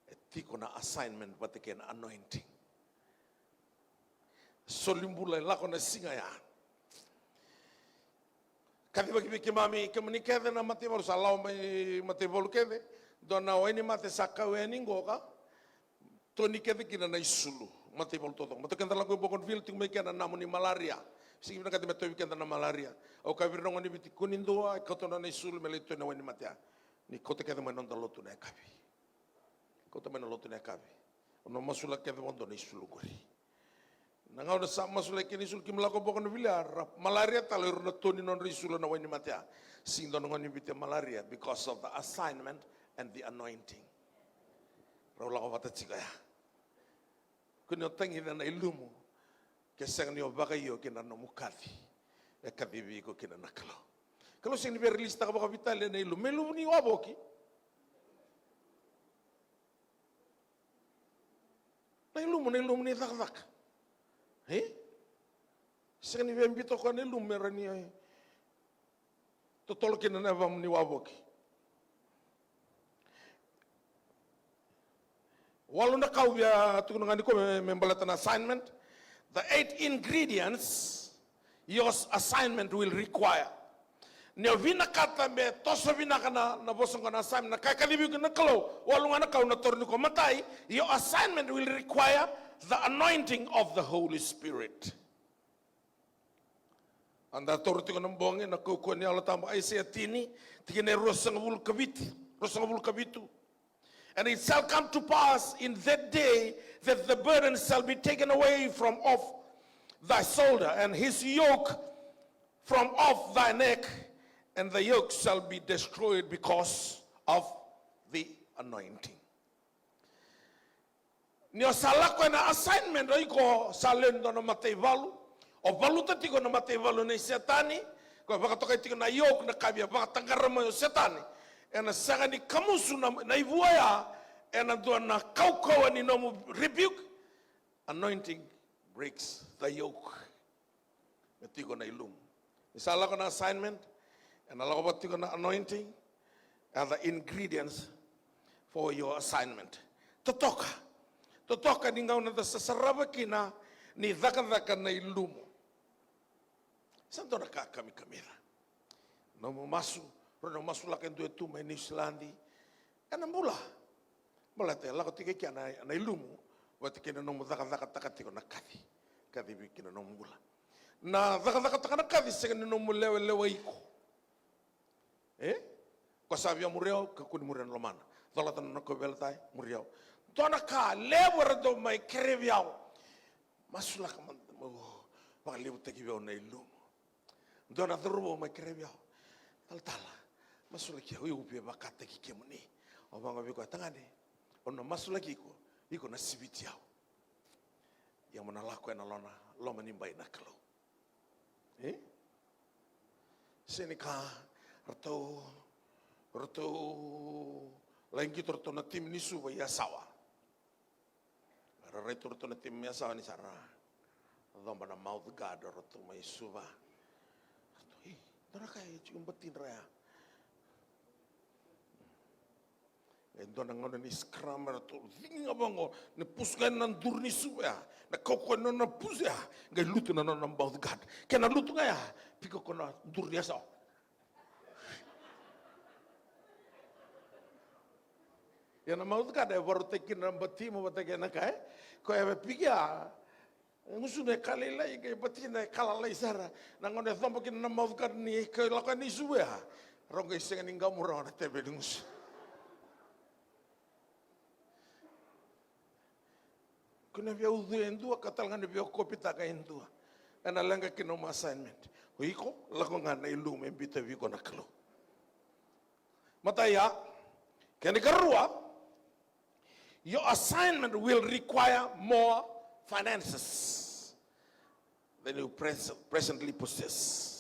E tiko na assignment vata kei na anointing. Soli bula e lako na siga ya. Kacivaki vei keimami, kemuni kece na mataivalu, sa lawa mai mataivalu kece. Dua na wainimate sa kau yani qo ka toni kece kina na isulu. Mataivalu taucoko. Mataivalu keda lako i Bougainville, tiko mai kea na namu ni malaria. Sega ni vinakata me tauvi keda na malaria. Au kaya vei ira na gone ni Viti, kua ni dua e kauta nona isulu me lai tu ena wai ni mate ya. Ni kauta kece mai na noda lotu na yakavi. Kauta mai na lotu na yakavi. Au na masulaka kece vakadua na isulu qori. Na gauna sa masulaki kina isulu, keimami lako boko na vilia, ra malaria tale o ira na toni nodra isulu ena wai ni mate ya. Sega ni dua na gone ni Viti e malaria because of the assignment and the anointing. Rau lako vata tiko ya. Kua ni o tagica na ilumu ke sega ni o vakaio kina nomu kaci e kacivi iko kina na Kalou. Kalou sega ni via rilisitaka vakaveitalia na ilumu. Me ilumu ni wavoki. Na ilumu, na ilumu ni cakacaka. E? Sega ni via biuta o koya na ilumu me rawa ni, e, totolo kina na yavamu ni wavoki. Walu na ka au via tukuna ga nikua me, me baleta na assignment. The eight ingredients your assignment will require. Ni o vinakata me toso vinaka na, na vosa qo na assignment, na ka e kacivi iko na Kalou, walu ga na ka au na taura nikua. Matai, your assignment will require the anointing of the Holy Spirit. Eda taura tiko na bogi na kaukauwa ni Yalo Tabu, Aisea tini, tikina e ruasagavulu ka vitu, ruasagavulu ka vitu. And it shall come to pass in that day that the burden shall be taken away from off thy shoulder, and his yoke from off thy neck, and the yoke shall be destroyed because of the anointing. Ni o sa lako ena assignment, o iko sa lewe ni dua na mataivalu. O valuta tiko na mataivalu nei Setani. Ko vakatokai tiko na yoke, na ka via vakataqara mai o Setani. Ena sega ni kamusu na, na ivua ya ena dua na kaukauwa ni nomu rebuke. Anointing breaks the yoke. Me tiko na ilumu. Ni sa lako na assignment, ena lako vata tiko na anointing, are the ingredients for your assignment. Totoka. Totoka ni gauna eda sa sarava kina ni cakacaka na ilumu. Sa dua na ka kamikamica. Nomu masu, rau na masulaka e dua e tu mai Niusiladi. Ena bula. Baleta e lako tiko i kea na, na ilumu, vata kei na nomu cakacakataka tiko na kaci. Kacivi kina nomu bula. Na cakacakataka na kaci sega ni nomu lewelewa iko. E? Ko sa via muri au, kakua ni muria na lomana. Colata na nona kauveilatai, muri au. Dua na ka levu era dau mai kerevi au. Masulaka mada mo vakalevutaki vei au na ilumu. Dua na cauravou mai kerevi au. Talatala, masulaki au, au via vakataki kemuni. Au vaqo vei koya, tagane, au na masulaki iko, iko na siviti au. Ia mo na lako ena lona, loma ni bai na Kalou. E? Sega ni ka, ratou, ratou, lai qito ratou na timi ni Suva i Yasawa. Ra rai tu ratou na timi mai Yasawa ni sa ra coba na mouth guard o ratou mai Suva. Ratou, "Ei, dua na ka e tiko batidra ya." E dua na gauna ni scrum, ratou cigi ga vaqo, ni pusu ga na duru ni Suva ya, na kaukauwa ni nona pusu ya, qai lutu na nona mouth guard. Ke na lutu ga ya, piko ko na duru ni Yasawa. Ia na mouth guard e vakarautaki kina na batimu vata kei na ka, e? Koya e piki ya. Gusuna e ka lailai, qai batina e ka lalai sara. Na gauna e coba kina na mouth guard ni ka lako yani i Suva ya, rau qai sega ni qamu rawa na tebe ni gusu. Ko na via ucu e dua, ka tale ga ni via kopitaka e dua. Ena leqa kina nomu assignment. O iko, lako ga na ilumu e biuta vei iko na Kalou. Matai ya, kena ikarua, your assignment will require more finances than you pres-, presently possess.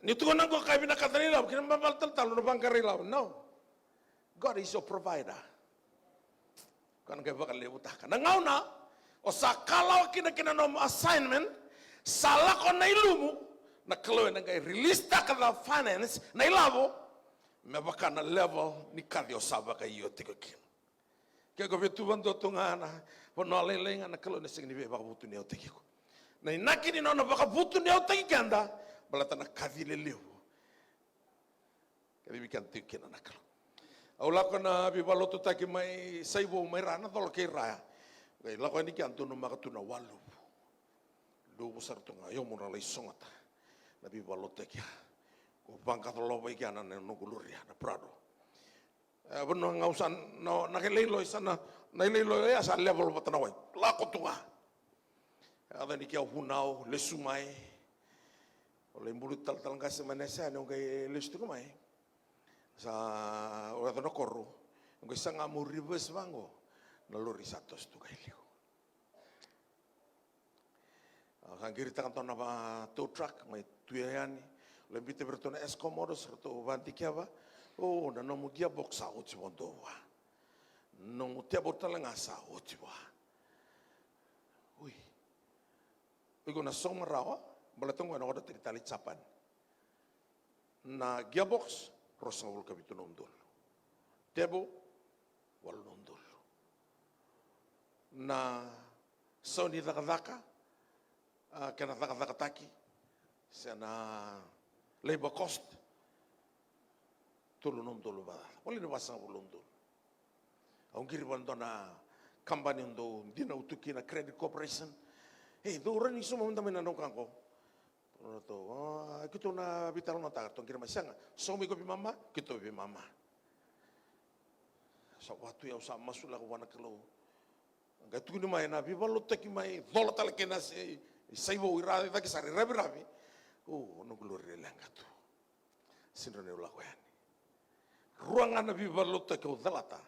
Ni tukuna qo ka vinakata na ilavo, kena ibalebale talatala na vaqara ilavo. No. God is your provider. Koya na qai vakalevutaka. Na gauna o sa kalawa kina kina nomu assignment, sa lako na ilumu, na Kalou ena qai release taka the finance, na ilavo, me vaka na level ni kaci o sa vakaio tiko kina. Ke ko via tu vadua tu ga na vanua lailai ga, na Kalou ena sega ni via vakavutuniyautaki iko. Na inaki ni nona vakavutuniyautaki keda, baleta na kaci lelevu. Kacivi keda tiko kina na Kalou. Au lako na veivalotutaki mai Saivou mai Ra, na colo kei Ra ya. Qai lako yani kea, donumaka tu na waluvu. Luvu sara tu ga, io, mo na lai sogota na veivalotutaki ya. Ko vaqaca lova i kea na, na noqu lori ya, na Prado. E, vanua ga au sa na, na kei lailoi sa na, na ilailoi ya sa level vata na wai. Lako tu ga. Yaco yani kea, au vunau, lesu mai. Au lai buluti talatala qase mai na yasa yani, au qai lesu tiko mai. Sa, au yaco na koro. Au qai saga meu reverse vaqo. Na lori sa toso tu ga i liu. Au sa qiritaka dua na va tow truck mai Tui yani. Lai biuta vei iratou na Esco Motors, ratou vadikeva. O, na nomu gearbox sa oti vua, dua vua. Nomu table tale ga sa oti vua. Ui. Iko na sauma rawa, baleta qo ena order tale i Japan. Na gearbox, ruasagavulu ka vitu na udolu. Table, walu na udolu. Na sau ni cakacaka, a, kena cakacakataki, se na labor cost, tolu na udolu vakacaca. Wale ni vasagavulu na udolu. Au qiri vua na dua na kabani au dau dinau tu kina, Credit Corporation. Ei, dou rawa ni sauma mada mai na noqu ka qo. Ratou, a, keitou na veitalanoataka, ratou qiri mai, sega, sauma iko veimama, keitou veimama. Sa vatu, au sa masulaka vua na Kalou. Qai tukuni mai na veivalotutaki mai, cola tale kei na se, Saivou i Ra, i cake sara i Raviravi. O, noqu lori e leqa tu. Sega ni rawa niu lako yani. Rua ga na veivalotutaki au calata.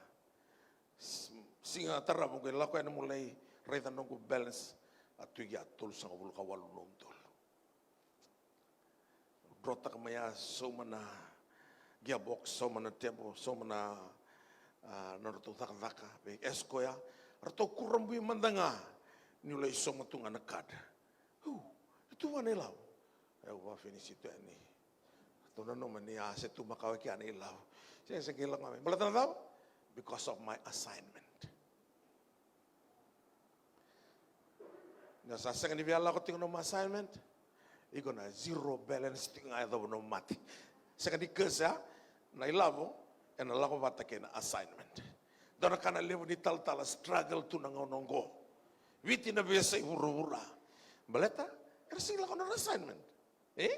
S-, siga tarava au qai lako yani meu lai raica noqu balance. A tu i kea tolusagavulu ka walu na udolu. Drotaka mai ya, sauma na gearbox, sauma na table, sauma na, a, nodratou cakacaka vei Esco ya. Ratou kurabui mada ga niu lai sauma tu ga na card. U, e tu vua na ilavo. E, au vafinisi tu yani. Ratou nanuma ni a se tu makawa kea na ilavo. Se, se qai lako mai. Baleta na cava? Because of my assignment. Ni o sa sega ni via lako tiko nomu assignment, iko na zero balance tiko ga, yacova nomu mate. Sega ni curse, a? Na ilavo ena lako vata kei na assignment. Dua na ka na levu ni talatala struggle tu na gauna oqo. Viti na veiyasai vuravura. Baleta era sega ni lako nodra assignment. E?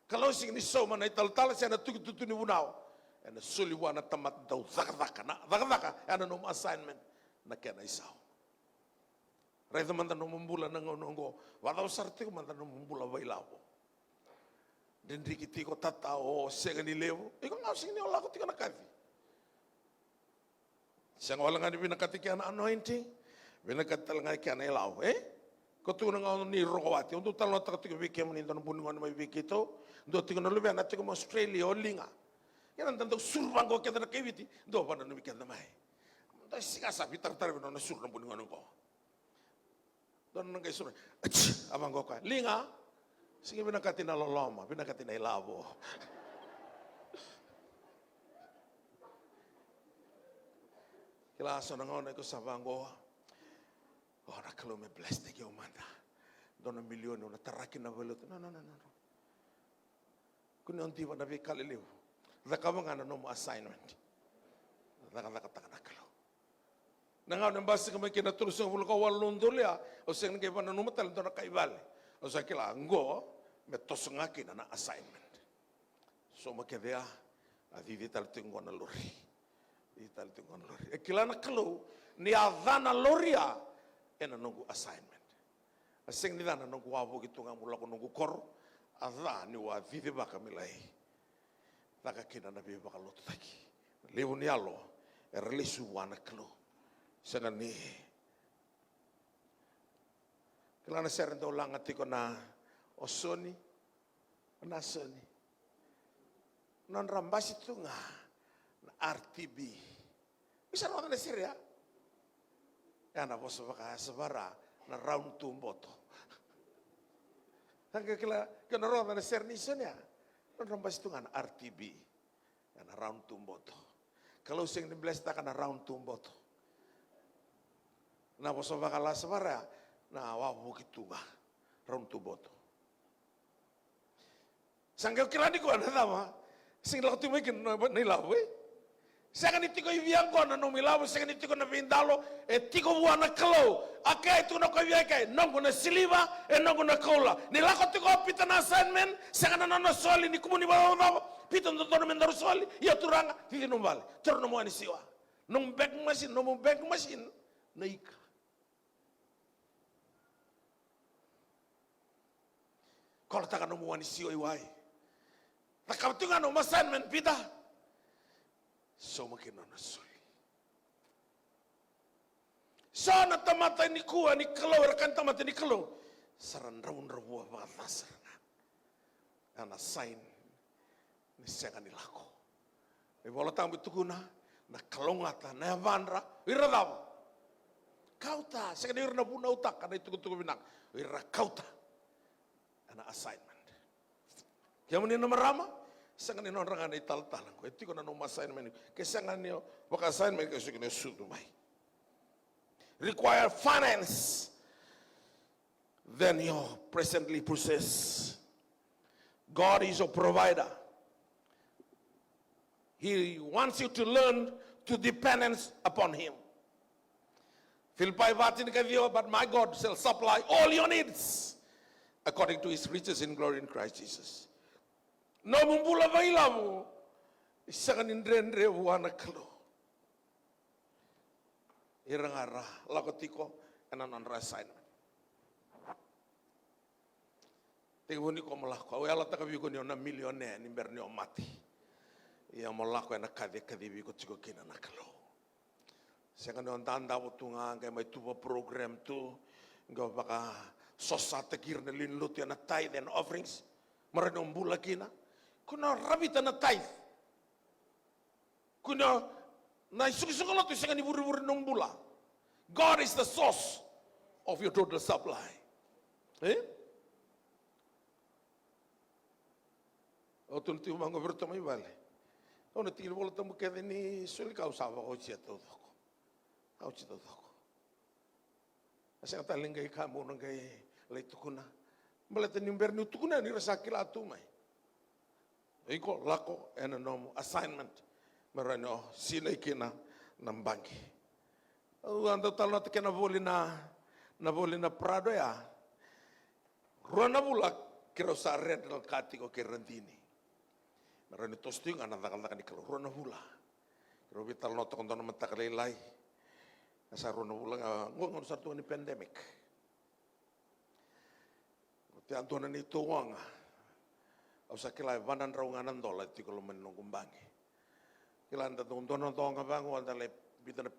Kalou sega ni sauma na italatala se na tukitutu ni vunau. Ena soli vua na tamata dau cakacaka. Na cakacaka ena nomu assignment, na kena isau. Raica mada nomu bula na gauna oqo. Vakacava sara tiko mada nomu bula vakailavo. Dredreki tiko, tatao, o sega ni levu. Iko ga o sega ni o lako tiko na kaci. Sega wale ga ni vinakati kea na anointing, vinakati tale ga kea na ilavo, e? Ko tukuna ga o ni Rokowati, au dau talanoataka tiko vei kemuni, dua na vu ni gone mai vei keitou, dua tiko na luvena tiko mai Australia, o Liga. Ia na da dau suru vaqo keda na kai Viti, dua vakananumi keda mai. Dua siga sa veitaratara vei nona suru na vu ni gone oqo. Dua na qai suru, ach, a vaqo koya, Liga, sega ni vinakati na loloma, vinakati na ilavo. Kila, so na gauna iko sa vaqo, o, na Kalou me bless-taki au mada. Dua na milioni au na tara kina na valelotu. No, no, no, no, no. Kua ni o diva na veika lelevu. Cakava ga na nomu assignment. Cakacakataka na Kalou. Na gauna e basika mai kina na tolusagavulu ka walu na udolu ya, au sega ni qai vakananuma tale dua na kai vale. Au sa kila, qo me toso ga kina na assignment. Sauma kece ya, a cici tale tiko qo na lori. Cici tale tiko qo na lori. E kila na Kalou ni a ca na lori ya ena noqu assignment. A sega ni ca na noqu wavoki tu ga meu lako noqu koro, a ca niu a cicivaka me lai caka kina na veivakalotutaki. Levu ni yalo era lesu vua na Kalou. Sega ni, kila na sere dau laga tiko na o Soni, na Soni. Nodra basi tu ga na R T B. Isa rogoca na sere ya? Ya na vosa vakayasavara na round tu boto. Sa qai kila, ke na rogoca na sere ni Soni ya? Nodra basi tu ga na R T B. Ya na round tu boto. Kalou sega ni bless-taka na round tu boto. Na vosa vakalasavara ya, na wavoki tu ga. Round tu boto. Sa qai kila ni koya na cava? Sega ni lako tiko mai kina na, na ilavo, e? Sega ni tiko i via qo na nomu ilavo, sega ni tiko na veidalo, e tiko vua na Kalou. A kea e tukuna ko via kea, e noqu na siliva, e noqu na koula. Ni lako tiko o Pita na assignment, sega na nona soli ni kumuni vakacavacava. Pita, dodonu me daru soli, ia Turaga, cici nomu vale. Toro nomu wani siwa. Nomu bank machine, nomu bank machine. Na ika. Kolotaka nomu wani siwa i wai. Cakava tiko ga nomu assignment, Pita. Sauma kina nona soli. So na tamata nikua ni Kalou, era kaya na tamata ni Kalou, sa ra dravudravua vakaca sara ga. Ena sign ni sega ni lako. Na iVola Tabu e tukuna, na kalougata na yavadra, o ira cava? Kauta, sega ni o ira na vunautaka na itukutuku vinaka, o ira kauta. Ena assignment. Kemuni na marama, sega ni nodra ga na italatala qo, e tiko na nomu assignment. Ke sega ni o vaka assignment, ke sega ni o sucu mai. Require finance than you presently possess. God is your provider. He wants you to learn to dependence upon Him. Filipai va, tinikaciwa, but my God shall supply all your needs according to His riches in glory in Christ Jesus. Nomu bula vakailavo, e sega ni dredre vua na Kalou. Ira ga ra lako tiko ena nodra assignment. Tekivu ni ko mo lako, au yalataka vei iko ni o na milionea ni bera ni o mate. Ia mo lako ena kaci e kacivi iko tiko kina na Kalou. Sega ni o dadavo tu ga, qai mai tuva program tu, qai o vakasosataki ira na lewe ni lotu ena tithe and offerings. Mo rawa ni o bula kina. Ko na ravita na tithe. Ko na, na isukusuku lotu e sega ni vurevure nomu bula. God is the source of your total supply. E? Au tukuna tiko mai qo vei iratou mai vale. Au na tiki ni Vola Tabu kece ni soli ka au sa vakaotia taucoko. Au otia taucoko. A sega tale ni qai ka meu na qai lai tukuna. Baleta ni bera niu tukuna ni ra sa kila tu mai. Iko lako ena nomu assignment. Me rawa ni o sinai kina na baqe. Au a dau talanoataka na voli na, na voli na Prado ya. Rua na vula keirau sa rental ka tiko kei Radini. Me rawa ni toso tiko ga na cakacaka ni Kalou. Rua na vula. Keirau veitalanoataka dua na mataka lailai. E sa rua na vula ga, qo gauna sara tu ga ni pandemic. Oti a dua na neitou oga. Au sa kila e va na drau ga na dola e tiko loma ni noqu baqe. Kila da dau dua na doga vaqo, da lai vica na,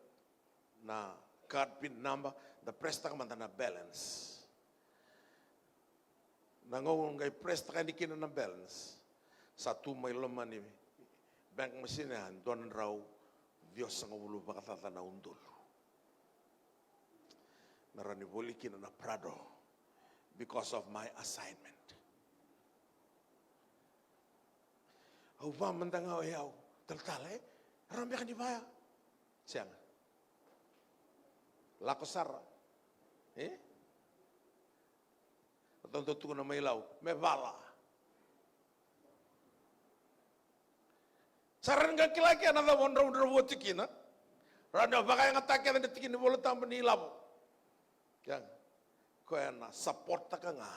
na card pin number, da press taka mada na balance. Na gauna qai press taka yani kina na balance, sa tu mai loma ni bank machine ya dua na drau ciwasagavulu vakacaca na udolu. Me rawa ni voli kina na Prado because of my assignment. Au va mada ga o yau, talatala, e? Rawa beka ni vaya? Sega. Lako sara. E? Ratou dau tukuna mai Lau, me vala. Sa rawa ni qai kila kina na cava o dravudravua tiko kina. Rawa ni o vakayagataka kece na tiki ni Vola Tabu ni ilavo. Kea, koya na supporttaka ga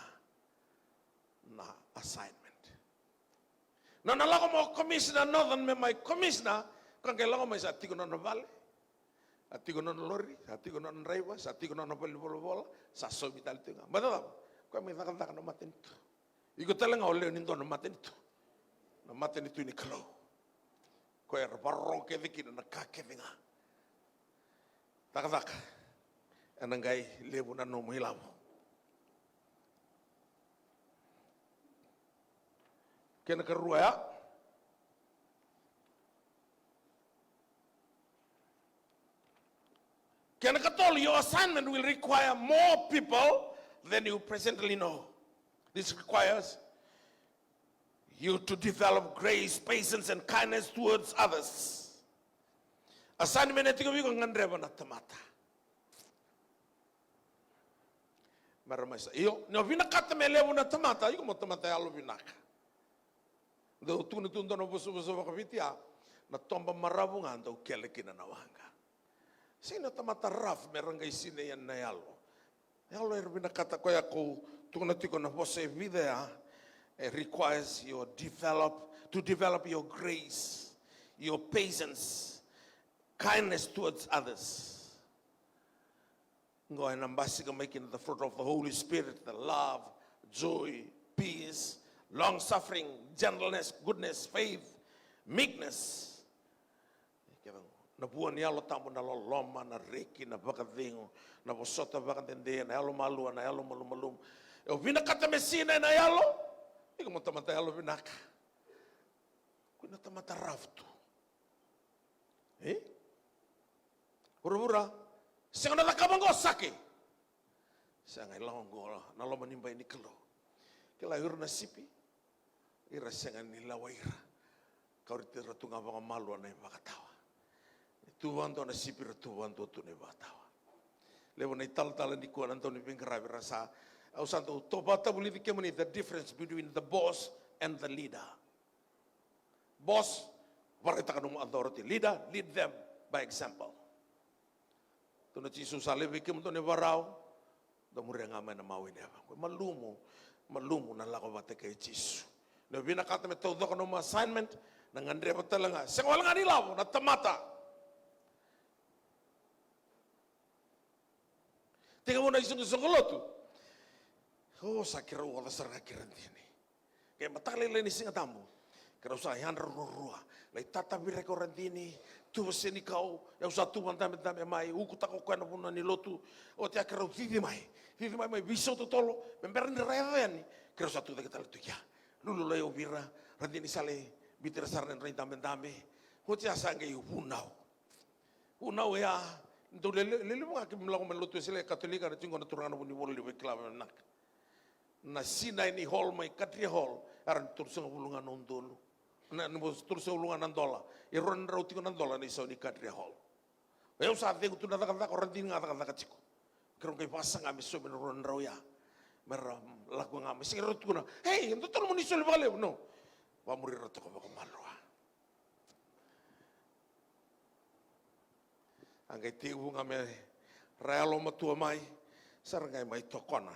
na assignment. Nona lako mai o Commissioner Northern me mai Commissioner, ka qai lako mai sa tiko nona vale. Sa tiko nona lori, sa tiko nona draiva, sa tiko nona valenivolavola, sa saumi tale tiko ga. Baleta cava? Koya mai cakacaka na matanitu. Iko tale ga o lewe ni dua na matanitu. Na matanitu ni Kalou. Koya era vakarorogo kece kina na ka kece ga. Cakacaka ena qai levu na nomu ilavo. Kena karua ya. Kena katolu, your assignment will require more people than you presently know. This requires you to develop grace, patience, and kindness towards others. Assignment e tiko vei iko, gadreva na tamata. Me ra mai sa, io, ni o vinakata me levu na tamata, iko mo tamata yalovinaka. Dau tukuna tu dua na vosavosa vakaviti ya. Na toba maravu ga dau kele kina na waqa. Sega ni o tamata rough me ra qai sinai yani na yalo. Yalo era vinakata, koya ko tukuna tiko na vosa e vica ya. It requires your develop, to develop your grace, your patience, kindness towards others. Qo ena basika mai kina the fruit of the Holy Spirit, the love, joy, peace, long suffering, gentleness, goodness, faith, meekness. Kece qo. Na vua ni Yalo Tabu, na loloma, na reki, na vakacegu, na vosota vakadede, na yalomalua, na yalomalumalumu. E o vinakata me sinai na yalo, iko mo tamata yalo vinaka. Ko na tamata rough tu. E? Vuravura, sega na cakava qo, sake. Sega, i lako qo na loma ni bai ni Kalou. Kila, ira na sipi, ira sega ni lewa ira. Ka ori tiko, ra tu ga vakamalua na ivakatawa. Ni tu vakadua na sipi, ra tu vakadua tu na ivakatawa. Levu na italatala nikua na dau ni veiqaravi ra sa, au sa dau to vakatavulici kemuni, the difference between the boss and the leader. Boss, vakaraitaka nomu authority. Leader, lead them by example. Tukuna o Jisu, sa laivi kemudou na ivakarau, dou muria ga mai na mawe ni yavaqu. Malumu, malumu na lako vata kei Jisu. Ni o vinakata me taucoko nomu assignment, na gadreva tale ga. Sega wale ga ni lavo na tamata. Tekivu na isoqosoqo lotu. O, sa keirau oca sara ga kei Radini. Ke mataka lailai ni Siga Tabu, keirau sa yadra ruarua. Lai tataviraki o Radini, tuva senikau, au sa tuva dabedabe mai, ukutaka o koya na vanua ni lotu. Oti ya keirau cici mai, cici mai, mai veisau totolo, me bera ni ra yaco yani, keirau sa tucake tale tu kea. Lulu lai ovi ira, Radini sa lai biuti ira sara na nodra idabedabe. Oti ya sa qai vunau. Vunau ya, dau lele-, lelevu ga keimami lako mai lotu Wesele Katolika, era tiko na turaga na Vunivola, ni vakila vinaka. Na sinai ni hall mai Khatri Hall, era na tolusagavulu ga na udolu. Na, na tolusagavulu ga na dola. E rua na drau tiko na dola na isau ni Khatri Hall. Au sa cegu tu na cakacaka, o Radini ga cakacaka tiko. Keirau qai vakasaga me saumi na rua na drau ya. Me ra lako ga mai. Sega, keirau tukuna, "Ei, dou tolu mo ni soli vakalevu." No. Vakamuri ira toka vakamalua. A qai tekivu ga me ra yalomatua mai, sa ra qai mai tokona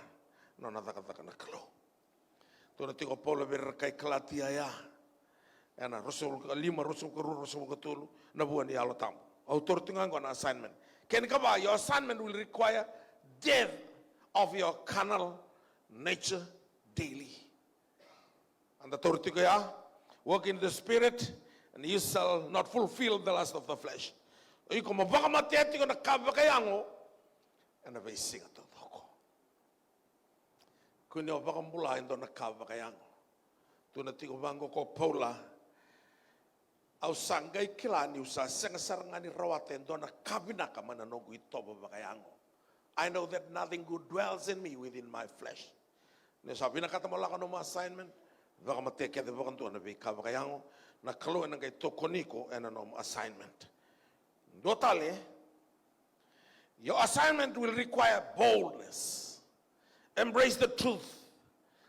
na nona cakacaka na Kalou. Tukuna tiko o Paula vei ira na kai Kalatia ya, ena ruasagavulu ka lima, ruasagavulu ka rua, ruasagavulu ka tolu, na vua ni Yalo Tabu. Au taura tiko ga qo na assignment. Kena ikava, your assignment will require death of your carnal nature daily. Eda taura tiko ya, walk in the spirit, and you shall not fulfill the lust of the flesh. Iko mo vakamatea tiko na ka vakayago ena veisiga taucoko. Kua ni o vakabula e dua na ka vakayago. Tukuna tiko vaqo ko Paula, au sa qai kila niu sa sega sara ga ni rawata e dua na ka vinaka mai na noqu itovo vakayago. I know that nothing good dwells in me within my flesh. Ni sa vinakata mo lako nomu assignment, vakamatea kece vakadua na veika vakayago, na Kalou ena qai tokoni iko ena nomu assignment. Dua tale, your assignment will require boldness. Embrace the truth.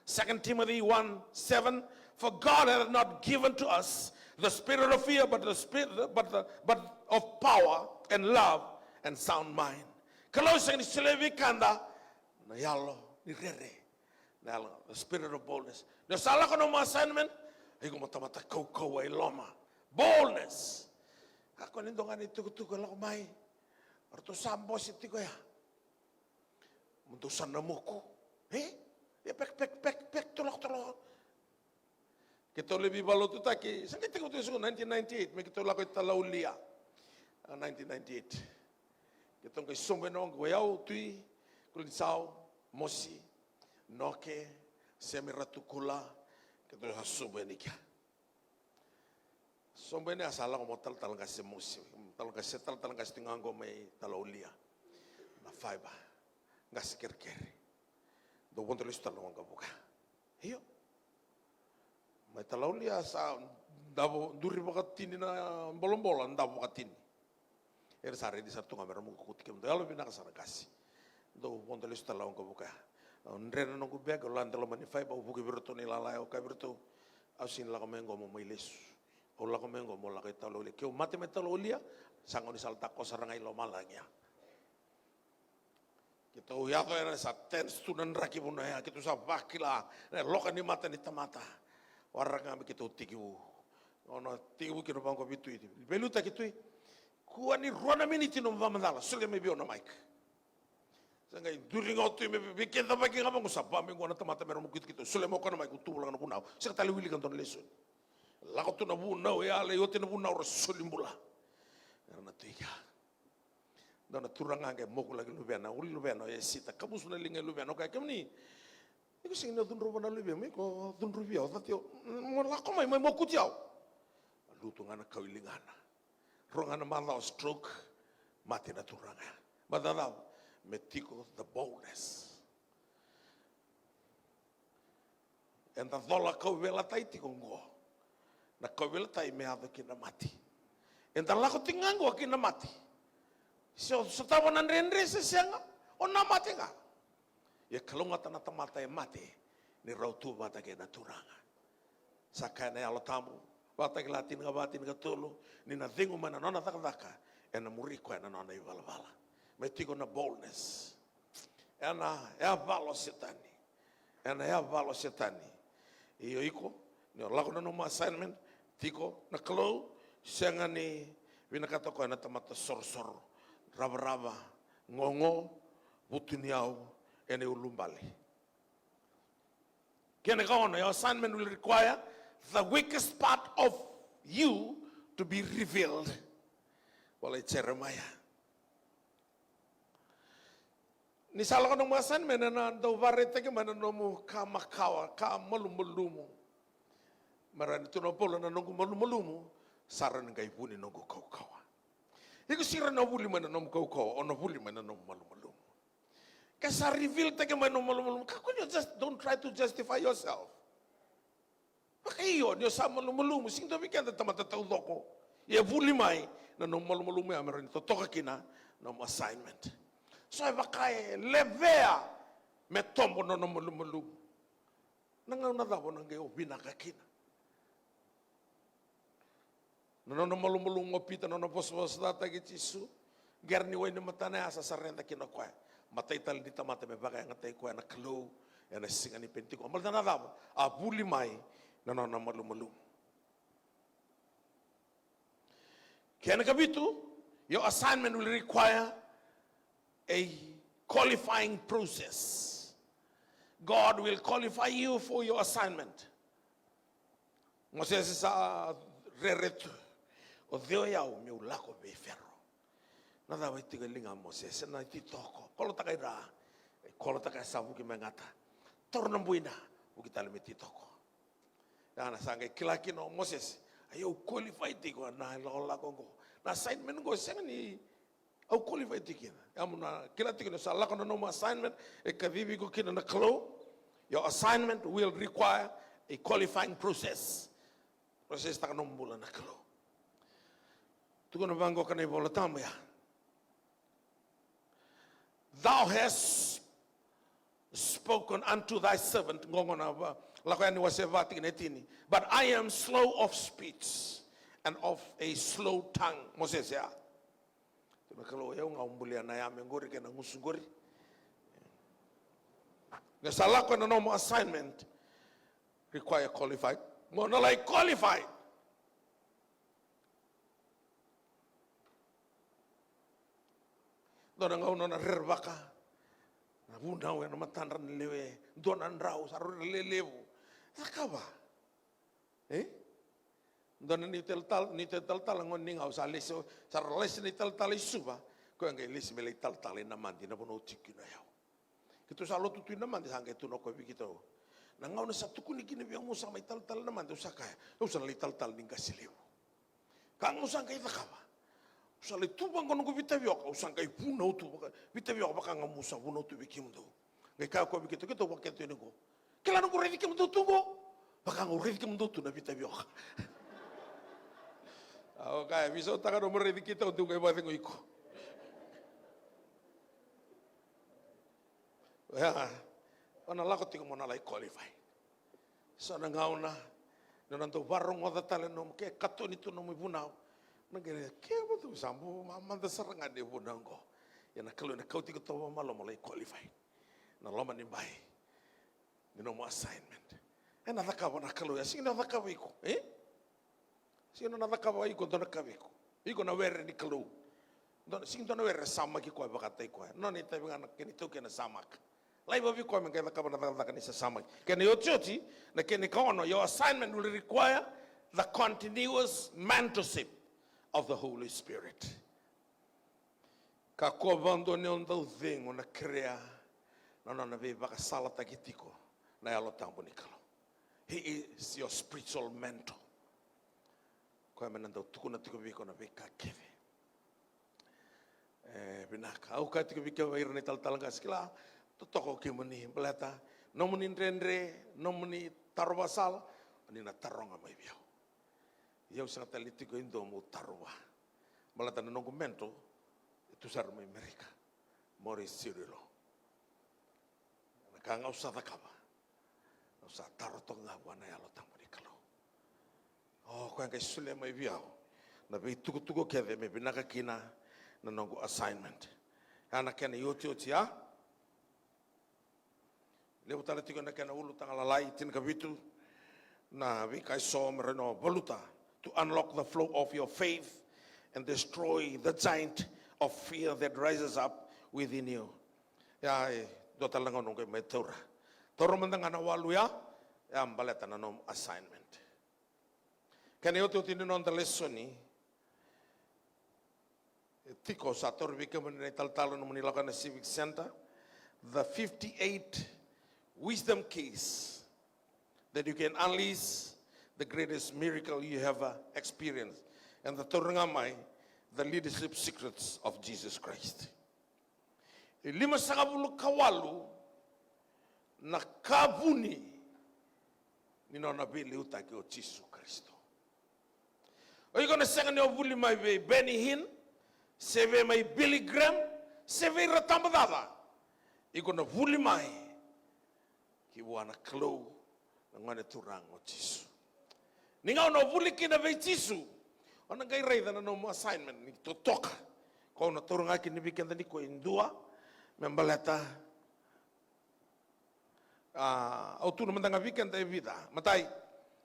Second Timothy one seven, "For God hath not given to us the spirit of fear, but the spirit, but the, but of power and love and sound mind." Kalou sega ni solia vei keda na yalo ni rere, na yalo, the spirit of boldness. Ni o sa lako nomu assignment, iko mo tamata kaukauwa i loma. Boldness. Kakua ni dua ga na itukutuku e lako mai. O ratou sa bose tiko ya. Mo dou sa namuku. E? Ia pek, pek, pek, pek, toloko, toloko. Keitou lai veivakalotutaki, sa qai tekivu tu e nineteen ninety-eight, me keitou lako i Talaulia. A, nineteen ninety-eight. Keitou qai sobu yani qo, o yau, Tui Kulanisau, Mosi, Noke, Semi Ratukula, keitou sa sobu yani kea. Sobu yani a sa lako mai o talatala qase Mosi, talatala qase, talatala qase tiko ga qo mai Talaulia. Na fiber, qase kerekere. Dau vodo lesu tale na waqavuka. Io. Mai Talaulia sa davo, duri vakatini na bolabola, davo vakatini. Era sa redi sara tu ga me ra muku kuti kemudou. Yalo vinaka sara qase. Dau vodo lesu tale na waqavuka ya. Au dre na noqu bag, au lade loma ni fiber, au vuki vei iratou na ilala ya, au kaya vei iratou, au sega ni lako mai qo mo mai lesu. Au lako mai oqo mo lako i taulakolia. Keu mate mai taulakolia, sa gauna ni sa lako sara ga i lomalagi ya. Keitou yaco ena sa tense tu na draki vuna ya, keitou sa vakila na loka ni mata ni tamata. Waraka ga me keitou tekivu. Au na tekivu kina vaqo vei Tui. Veiliutaki Tui. Kua ni rua na miniti nomu vakamacala, solia mai vei au na mic. Sa qai duri ga o Tui me veikidavaki ga vaqo, sa va mai qo na tamata me ra mokuti keitou. Solia mai o koya na mic, au tuvula ga na vunau. Sega tale wilika dua na lesoni. Lako tu na vunau, e yala, e oti na vunau, ra soli bula. Era na Tui kea. Dua na turaga qai mokulaki luvena, uli luvena, e sita, kamusu na liga i luvena, o kaya, kemuni, iko sega ni o cudruva na luvemu, iko cudruvi au, cati au, mo lako mai, mai mokuti au. Lutu ga na kau i ligana. Rua ga na macawa stroke, mate na turaga. Baleta na cava? Me tiko the boldness. Eda cola kauveilatai tiko oqo. Na kauveilatai me yaco ki na mate. Eda lako tiko ga oqo ki na mate. Se o sotava na dredre se sega, o na mate ga. Ia kalougata na tamata e mate ni rau tu vata kei na Turaga. Sa kaya na Yalo Tabu, Vakatakila tinikava, tinikatolu, ni na cegu mai na nona cakacaka, ena muri koya na nona ivalavala. Me tiko na boldness. Ena yavalo Setani. Ena yavalo Setani. Io iko, ni o lako na nomu assignment, tiko na Kalou, sega ni vinakata koya na tamata sorosoro, ravarava, gogo, vutuniyau, ena iulubale. Kena ikaono, your assignment will require the weakest part of you to be revealed. Vola i Jeremiah. Ni sa lako nomu assignment, ena dau vakaraitaki mai na nomu ka makawa, ka malumalumu. Marani tu na Paula, na noqu malumalumu sa rawa ni qai vu ni noqu kaukauwa. Iko sega ni vuli mai na nomu kaukauwa, o na vuli mai na nomu malumalumu. Ke sa reveal-taki mai na nomu malumalumu, kakua ni o just, don't try to justify yourself. Vakaio, ni o sa malumalumu, sega ni dua vei keda tamata taucoko. Ia vuli mai na nomu malumalumu ya me rawa ni totoka kina nomu assignment. So e vaka e levea me tobo na nona malumalumu. Na gauna cava o na qai o vinaka kina? Na nona malumalumu o Pita, na nona vosavosataki Jisu, qara ni wai ni matana ya sa reda kina o koya. Matai tale ni tamata me vakayagataki koya na Kalou ena siga ni Penitiko. Baleta na cava? A vuli mai na nona malumalumu. Kena ikavitu, your assignment will require a qualifying process. God will qualify you for your assignment. Mosese sa rere tu, o cei o yau meu lako vei Fero? Na cava e tiko e liga Mosese? Na ititoko. Kolotaka i ra. Kolotaka e sa vuki mai gata. Toro na buina, vuki tale me titoko. Ia na sa qai kila kina o Mosese, a, au qualify tiko ena lakolako oqo. Na assignment oqo sega ni au qualify tiko kina. Ia mo na kila tiko ni sa lako na nomu assignment, e kacivi iko kina na Kalou. Your assignment will require a qualifying process. Process-taka nomu bula na Kalou. Tukuna vaqo ka na iVola Tabu ya. Thou hast spoken unto thy servant, qo na va, Lako Yani wase va tikina e tini. But I am slow of speech and of a slow tongue. Mosese ya. Tukuna na Kalou, o yau ga au bulia na yame qori kei na gusu qori. Ni sa lako ena nomu assignment, require qualified. Mo na lai qualified. Dua na gauna o na rerevaka na vunau ena matadra na lewe, dua na drau, sa rui lelevu. Cakava. E? Dua na ni talatala, ni talatala gone ni gauna sa lesi, sa ra lesi na italatala i Suva, koya qai lesi me lai talatala i Namadi, na vanua au tiko kina o yau. Keitou sa lotu tu i Namadi, sa qai tukuna o koya vei keitou. Na gauna sa tukuni kina vei au meu sa mai talatala i Namadi, au sa kaya, au sa na lai talatala ni qase levu. Ka ga au sa qai cakava, au sa lai tu vaqo noqu vitavioka, au sa qai vunau tu vaka, vitavioka vaka ga meu sa vunau tu vei kemudou. Qai kaya o koya vei keitou, keitou vakakina tu yani qo. Kila noqu raici kemudou tu qo, vaka ga au raici kemudou tu na vitavioka. Au kaya, veisautaka nomu raici keitou, dou qai vakacegui iko. Ia, o na lako tiko mo na lai qualify. So na gauna Na nona dau varogoca tale nomu, ke katoni tu nomu ivunau. Na qai ke vatu sa bu mamada sara ga ni vunau oqo. Ia na Kalou ena kauti iko toka vakamalua mo lai qualify. Na loma ni bai ni nomu assignment. Ena cakava na Kalou, ia sega ni o cakava iko, e? Sega ni o na cakava iko, dua na ka vei iko. Iko na were ni Kalou. Dua, sega ni dua na were e samaki koya, vakataki koya. Nona itavi ga na kena itaukei na samaka. Laiva vei koya me qai cakava na cakacaka ni sasamaki. Kena iotioti, na kena ikaono, your assignment will require the continuous mentorship of the Holy Spirit. Kakua vakadua ni o dau cegu na kerea na nona veivakasalataki tiko na Yalo Tabu ni Kalou. He is your spiritual mentor. Koya me na dau tukuna tiko vei iko na veika kece. E vinaka, au kaya tiko vei kemuni ira na italatala qase, kila, totoka o kemuni baleta nomuni dredre, nomuni taro vakasala, ni na taroga mai vei au. Ia au sega tale ni tiko e dua meu taro vua. Baleta na noqu mentor e tu sara mai Merika, Maurice Cirillo. Na ka ga au sa cakava, au sa taro toka ga vua na Yalo Tabu ni Kalou. O koya qai solia mai vei au na veitukutuku kece me vinaka kina na noqu assignment. Ya na kena iotioti, a? Levu tale tiko na kena ulutaga lalai, tinikavitu na veika eso me rawa ni o valuta. To unlock the flow of your faith and destroy the giant of fear that rises up within you. Ia, e dua tale na gauna au qai mai taura. Taura mada ga na walu ya, ya baleta na nomu assignment. Kena iotioti ni noda lesoni, e tiko, sa tauri vei kemuni na italatala nomuni lako na Civic Center, the fifty-eight wisdom keys that you can unleash the greatest miracle you ever experienced. And the tauri ga mai, the leadership secrets of Jesus Christ. E lima sagavulu ka walu na ka vuni ni nona veiliutaki o Jisu Karisito. O iko na sega ni o vuli mai vei Benny Hinn, se vei mai Billy Graham, se vei ira tabacakacaka. Iko na vuli mai ki vua na Kalou, na Gone Turaga o Jisu. Ni gauna o vuli kina vei Jisu, o na qai raica na nomu assignment ni totoka. Ko au na taura ga kina vei keda nikua e dua, me baleta, a, au tukuna mada ga vei keda e vica. Matai,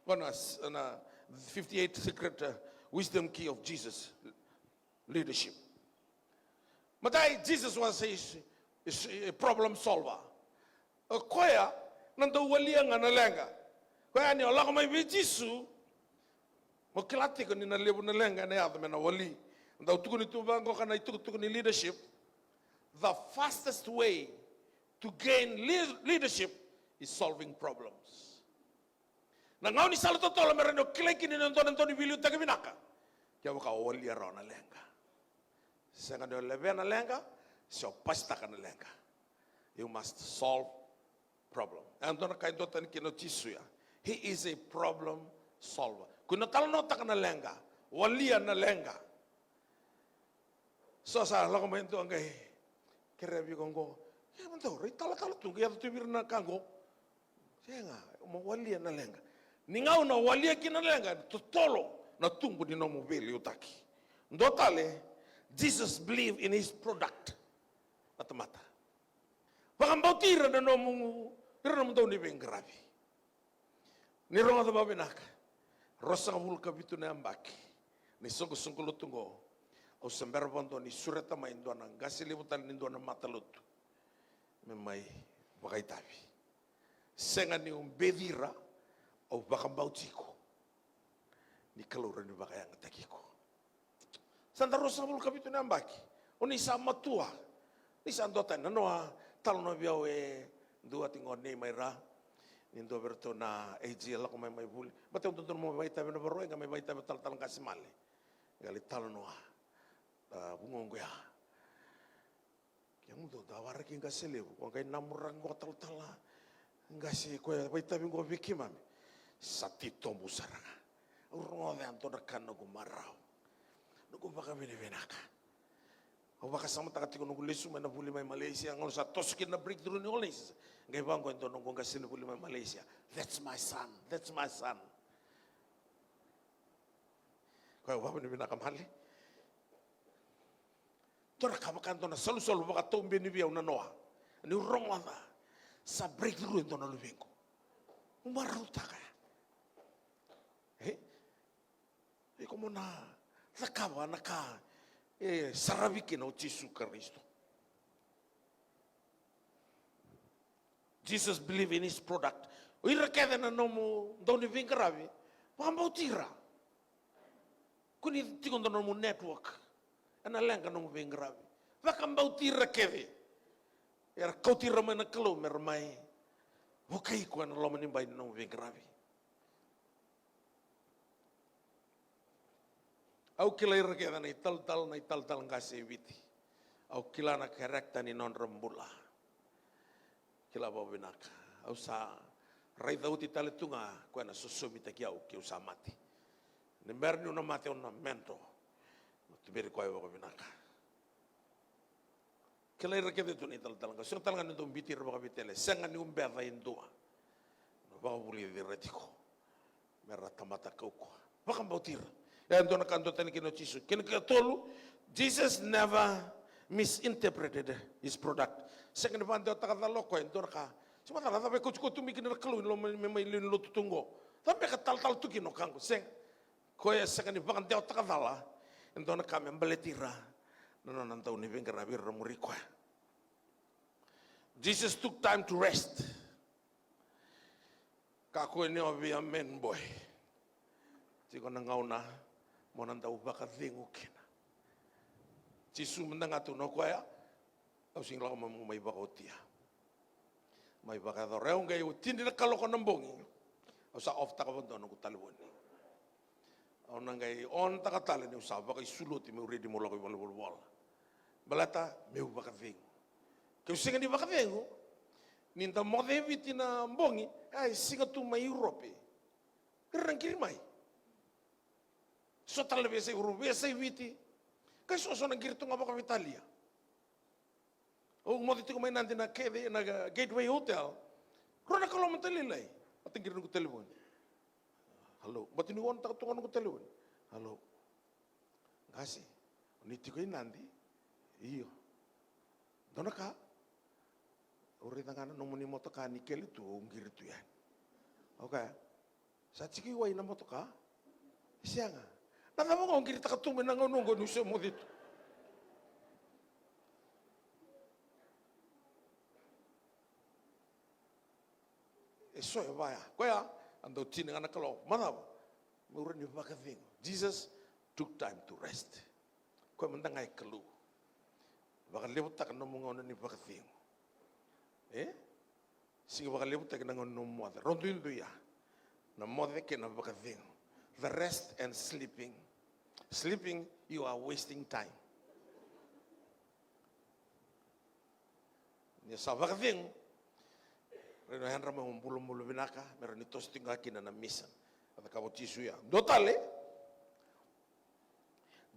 ko na, na fifty-eight secret, uh, wisdom key of Jesus leadership. Matai, Jesus was a, a, a problem solver. O koya na dau walia ga na leqa. Koya ni o lako mai vei Jisu, mo kila tiko ni na levu na leqa ena yaco me na wali. Dau tukuni tu vaqo ka na itukutuku ni leadership. The fastest way to gain lea-, leadership is solving problems. Na gaunisala totolo me rawa ni o kilai kina ni o dua na dau ni veiliutaki vinaka, kevaka o walia rawa na leqa. Sega ni o levea na leqa, se o pasitaka na leqa. You must solve problem. E dua na ka e duatani kina o Jisu ya. He is a problem solver. Ko na talanoataka na leqa, walia na leqa. So sa lako mai dua qai kerea vei iko oqo. Ia, mada, rai talatala tu qai yaco tu vei ira na ka oqo. Sega, mo walia na leqa. Ni gauna o walia kina na leqa, totolo na tubu ni nomu veiliutaki. Dua tale, Jesus believe in his product. Na tamata. Vakabauti ira na nomu, ira na nomu dau ni veiqaravi. Ni rogoca vakavinaka, ruasagavulu ka vitu na yabaki ni soqosoqo lotu oqo, au se bera vakadua ni sureta mai dua na qase levu tale ni dua na matalotu me mai vakaitavi. Sega niu beci ira, au vakabauti iko ni Kalou rawa ni vakayagataki iko. Sa da ruasagavulu ka vitu na yabaki. O ni sa matua. Ni sa duatani. Na noa talanoa vei au e dua tiko o Nei Maira. Ni dua vei iratou na A G e lako mai mai vuli. Baleta au dodonu mo mai vakaitavi na Vakarauwai, qai mai vakaitavi talatala qase Male. Qai lai talanoa. A, vugoqu ya. Kemudou da waraki qase levu, ko qai namuraki qo talatala qase ko e vakaitavi qo vei keimami. Sa titobu sara ga. Au rogoca e dua na ka noqu marau. Noqu vakavinavinaka. Au vakasamataka tiko noqu lesu mai na vuli mai Malaysia, gauna sa toso kina na Breakthrough New Orleans. Qai vaqo e dua noqu qase na vuli mai Malaysia. That's my son, that's my son. Koya au vakavinavinaka male. Dua na ka vaka dua na salusalu vakataubeni vei au na noa. Niu rogoca sa breakthrough e dua na luvequ. Au marautaka ya. E? Iko mo na cakava na ka e saravi kina o Jisu Karisito. Jesus believe in his product. O ira kece na nomu dau ni veiqaravi, vakabauti ira. Ko ni tiko dua na nomu network, ena leqa nomu veiqaravi. Vakabauti ira kece. Era kauti ira mai na Kalou mera mai vukei iko ena loma ni bai ni nomu veiqaravi. Au kila ira kece na italatala, na italatala qase e Viti. Au kila na character ni nodra bula. Kila vakavinaka. Au sa raica oti tale tu ga koya na sosomitaki au keu sa mate. Ni bera niu na mate au na mentor. Au tuberi koya vakavinaka. Kila ira kece tu na italatala qase. Sega tale ga ni dau biuti ira vakaveitalia. Sega niu beca e dua. Na vakavulici ira tiko. Mera tamata kaukaua. Vakabauti ira. E dua na ka duatani kina o Jisu. Kena ikatolu, Jesus never misinterpreted his product. Sega ni vakadewataka cala o koya e dua na ka. Sega vakacala, cava e kauti koya tu mai kina na Kalou ni loma me mai lewe ni lotu tu qo. Cava beka talatala tu kina o ka qo. Sega. Koya sega ni vakadewataka cala e dua na ka me baleti ira na nona dau ni veiqaravi ira na muri koya. Jesus took time to rest. Kakua ni o via men boy. Tiko na gauna mo na dau vakacegu kina. Jisu mada ga tu na koya, au sega ni lako mai, mai vakaotia. Mai vakayacora. Au qai oti ni na kaloko na bogi. Au sa off-taka vadua noqu talevoni. Au na qai on-taka tale niu sa vakaisulu oti meu ready meu lako i valenivolavola. Baleta meu vakacegu. Keu sega ni vakacegu, ni da moce e Viti na bogi, e siga tu mai Europe. Ira na qiri mai. So tale na veiyasai Europe, veiyasai Viti. Qai so, so na qiri tu ga vakaveitalia. Au moce tiko mai Nadi na kece, na Gateway Hotel. Rua na kaloko matailalai. Vata qiri noqu talevoni. Hello. Baleta niu on-taka tu ga noqu talevoni. Hello. Qase, o ni tiko i Nadi? Io. Dua na ka? Au raica ga na nomuni motoka ni kele tu, au qiri tu yani. Okay. Sa tiko i wai na motoka? Sega. Na cava ga o qiritaka tu mai na gauna oqo niu se moce tu? E so e vaya. Koya, a dau tini ga na kaloko. Macava? Meu rawa ni vakacegu. Jesus took time to rest. Koya mada ga e Kalou. Vakalevutaka na nomu gauna ni vakacegu. E? Sega ni vakalevutaki na gauna ni nomu moce. Rau duidui ya. Na moce kei na vakacegu. The rest and sleeping. Sleeping, you are wasting time. Ni sa vakacegu, rawa ni o yadra mai mo bulabula vinaka, me rawa ni toso tiko ga kina na mission. A cakava o Jisu ya. Dua tale,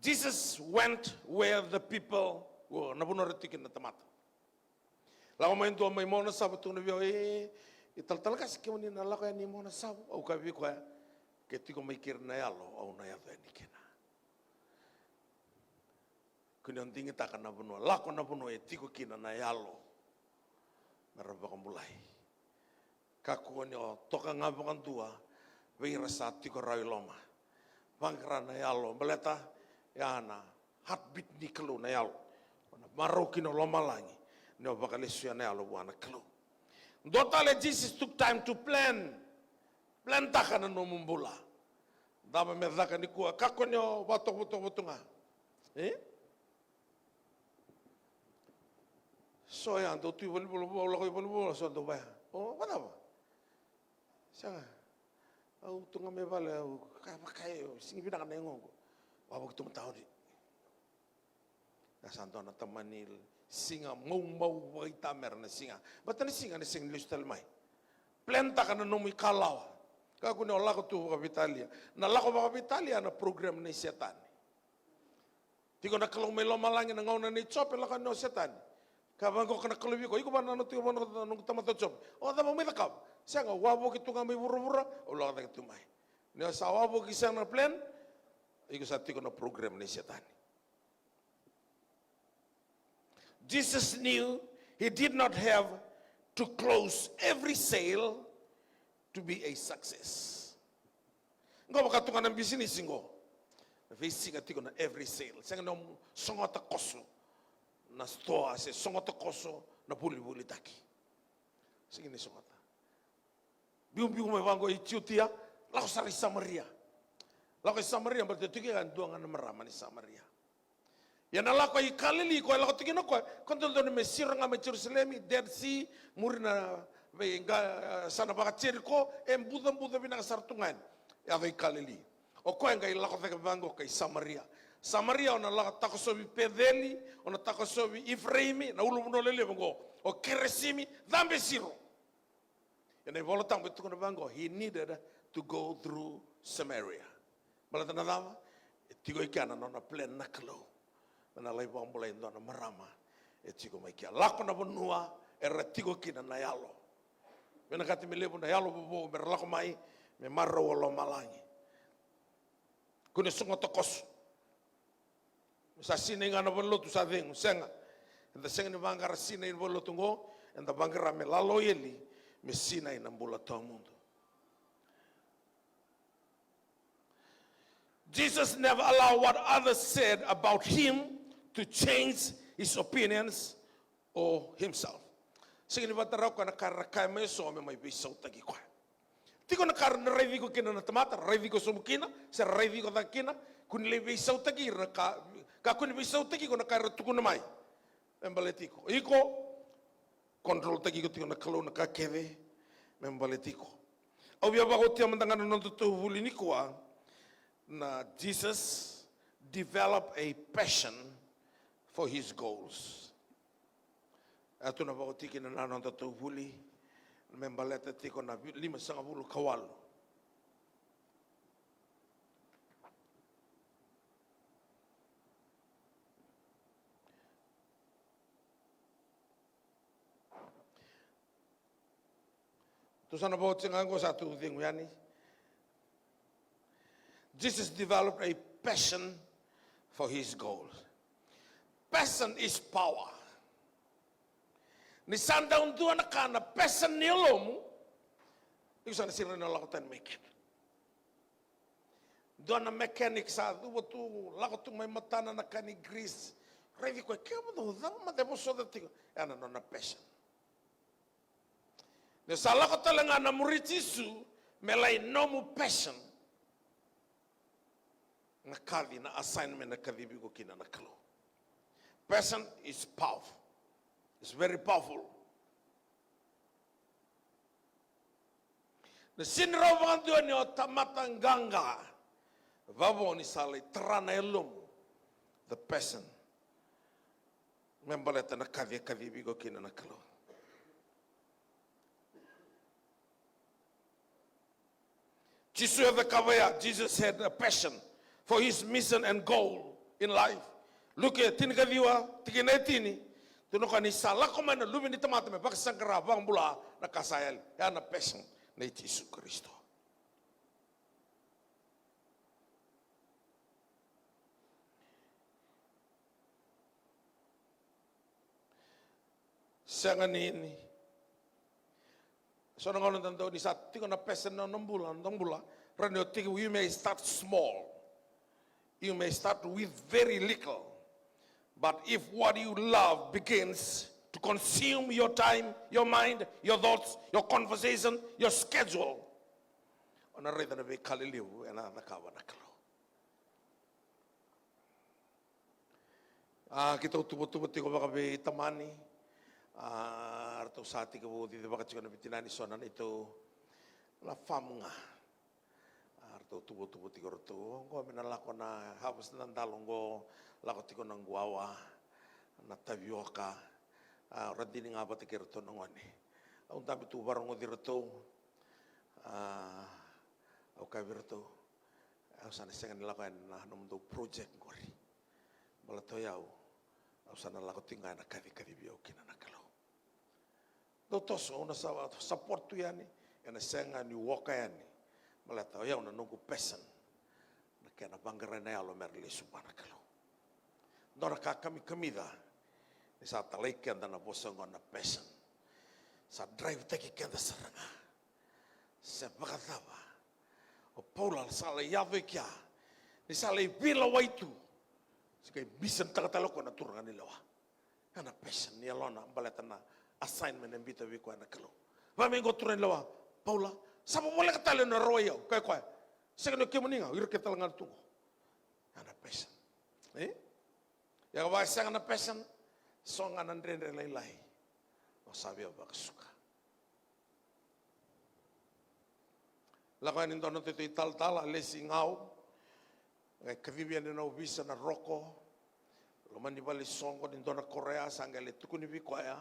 Jesus went where the people were. Na vanua era tiko kina na tamata. Lako mai dua mai Maunasava, tukuna vei au, e, italatala qase, kemuni na lako yani i Maunasava? Au kaya vei koya, ke tiko mai keri na yalo, au na yaco yani kina. Kua ni o digitaka na vanua, lako na vanua e tiko kina na yalo. Me ra vakabulai. Kakua ni o toka ga vakadua vei ira sa tiko rawa i loma. Vaqara na yalo, baleta ya na heartbeat ni Kalou na yalo. O na marau kina o lomalagi ni o vakalesuya na yalo vua na Kalou. Dua tale, Jesus took time to plan. Plan-taka na nomu bula. Cava me caka nikua, kakua ni o vakatovotovo tu ga. E? So ya dau tu i valenivolavola, lako i valenivolavola, so dau vaya. O, vakacava? Sega. Au tu ga mai vale, au kaya vaka, e, sega ni vinaka na yagoqu. Wavoki tu mataka. Ya sa dua na tamani siga maumau vakaitamera na siga. Baleta na siga na sega ni lesu tale mai. Plan-taka na nomu ikalawa. Kakua ni o lako tu vakaveitalia. Na lako vakaveitalia na program nei Setani. Tiko na Kalou mai lomalagi na gauna nei Jope, lako yani o Setani. Ka vaqo ka na Kalou vei iko, iko vua na noqu, vua na noqu tamata o Jope. O cava mai cakava? Sega, wavoki tu ga mai vuravura, au lako cake tu mai. Ni o sa wavoki, sega na plan, Iko sa tiko na program ni Setani. Jesus knew he did not have to close every sale to be a success. Qo vaka tu ga na bisinisi qo. Na veisiga tiko na every sale. Sega ni o sogota koso na sitoa se sogota koso na volivolitaki. Sega ni sogota. Biubiu mai vaqo i Jutia, lako sara i Samaria. Lako i Samaria, baleta tiko ga e dua ga na marama ni Samaria. Ia na lako i Kalili, koya lako tiko kina o koya, koya dodonu me siro ga mai Jerusalemi, Dead Sea, muri na vei qa, yasana vaka Jeriko, e bucabuca vinaka sara tu ga yani. Yaco i Kalili. O koya qai lako cake vaqo ka i Samaria. Samaria, o na lako takosovi Peceli, o na takosovi Ifireimi, na uluvunau lelevu qo. O Keresimi, cabe siro. Ena iVola Tabu e tukuna vaqo, he needed to go through Samaria. Baleta na cava? E tiko i kea na nona plan na Kalou. Me na lai vakabulai e dua na marama e tiko mai kea. Lako na vanua era tiko kina na yalo. Vinakati me levu na yalo vovou me ra lako mai, me marau o lomalagi. Kua ni sogota koso. Sa sinai ga na valenilotu, sa cegu, sega. Eda sega ni vaqara sinai na valenilotu oqo, eda vaqara me lalo eli, me sinai na bula tawamudu. Jesus never allowed what others said about him to change his opinions or himself. Sega ni vakatara o koya na ka era kaya mai eso me mai veisautaki koya. Tiko na ka era na raici iko kina na tamata, raici iko sobu kina, se ra raici iko cake kina, kua ni lai veisautaki ira na ka, ka kua ni veisautaki iko na ka era tukuna mai. Me baleti iko. Iko, control taki iko tiko na Kalou na ka kece, me baleti iko. Au via vakaotia mada ga na noda tou vuli nikua, na Jesus develop a passion for his goals. E tu na vakaoti kina na noda tou vuli, me baleta tiko na vi-, limasagavulu ka walu. Tou sa na vakaoti ga qo, sa tou cegu yani. Jesus developed a passion for his goals. Passion is power. Ni sa dau dua na ka na passion ni yalomu, iko sa na sega ni lako tani mai kina. Dua na mechanic sa cuva tu, lako tu mai matana na ka ni grease. Raici koya, ke vakacava, cava mada e vosota tiko? Ya na nona passion. Ni sa lako tale ga na muri Jisu, me lai nomu passion na kaci, na assignment na kacivi iko kina na Kalou. Passion is powerful. It's very powerful. Na sega ni rawa vakadua ni o tamata qaqa. Vavo ni sa lai tara na yalomu the passion me baleta na kaci e kacivi iko kina na Kalou. Jisu e cakava ya, Jesus had a passion for his mission and goal in life. Luke tinikaciwa, tikina e tini. Tukuna o koya ni sa lako mai na Luve ni tamata me vakasaqara, vakabula na ka sa yali. Ya na passion nei Jisu Karisito. Sega ni, ni. So na gauna dau ni sa tiko na passion na noda bula, noda bula. Rawa ni o tiko, you may start small. You may start with very little. But if what you love begins to consume your time, your mind, your thoughts, your conversation, your schedule, o na raica na veika lelevu ena cakava na Kalou. A, keitou tuvatuva tiko vakaveitamani. A, ratou sa tekivu cicivaka tiko na vitinani so na neitou na famu ga. A, ratou tuvatuva tiko ratou. Oqo me na lako na harvest na dalo oqo, lako tiko na guawa, na tavioka. A, ra dini ga vata kei ratou na gone. Au dabe tu vakarogoci ratou. A, au kaya vei ratou, au sa na sega ni lako yani na nomudou project qori. Baleta o yau, au sa na lako tiko ga ena kaci, kacivi au kina na Kalou. Dou toso, au na sa, support tu yani, ena sega ni oka yani. Baleta o yau na noqu passion na kei na vaqara na yalo me ra lesu vua na Kalou. Dua na ka kamikamica ni sa talai keda na vosa oqo na passion. Sa drive-taki keda sara ga. Se vakacava o Paula sa lai yaco i kea ni sa lai veilewai tu, se qai mission-taka tale o koya na turaga ni lewa. Ena passion ni yalona baleta na assignment e biuta vei koya na Kalou. Va mai qo turaga ni lewa, Paula, sa vavoleka tale na rawai au, kaya o koya. Sega ni o kemuni ga, o ira kece tale ga na tu qo. Ena passion. E? Ia ka vaka e sega na passion, so ga na dredre lailai o sa via vakasuka. Lako yani dua na toitoi talatala, lesi gau. Qai kacivi yani na ovisa na roko. Loma ni vale soqo ni dua na koro ya, sa qai lai tukuni vei koya,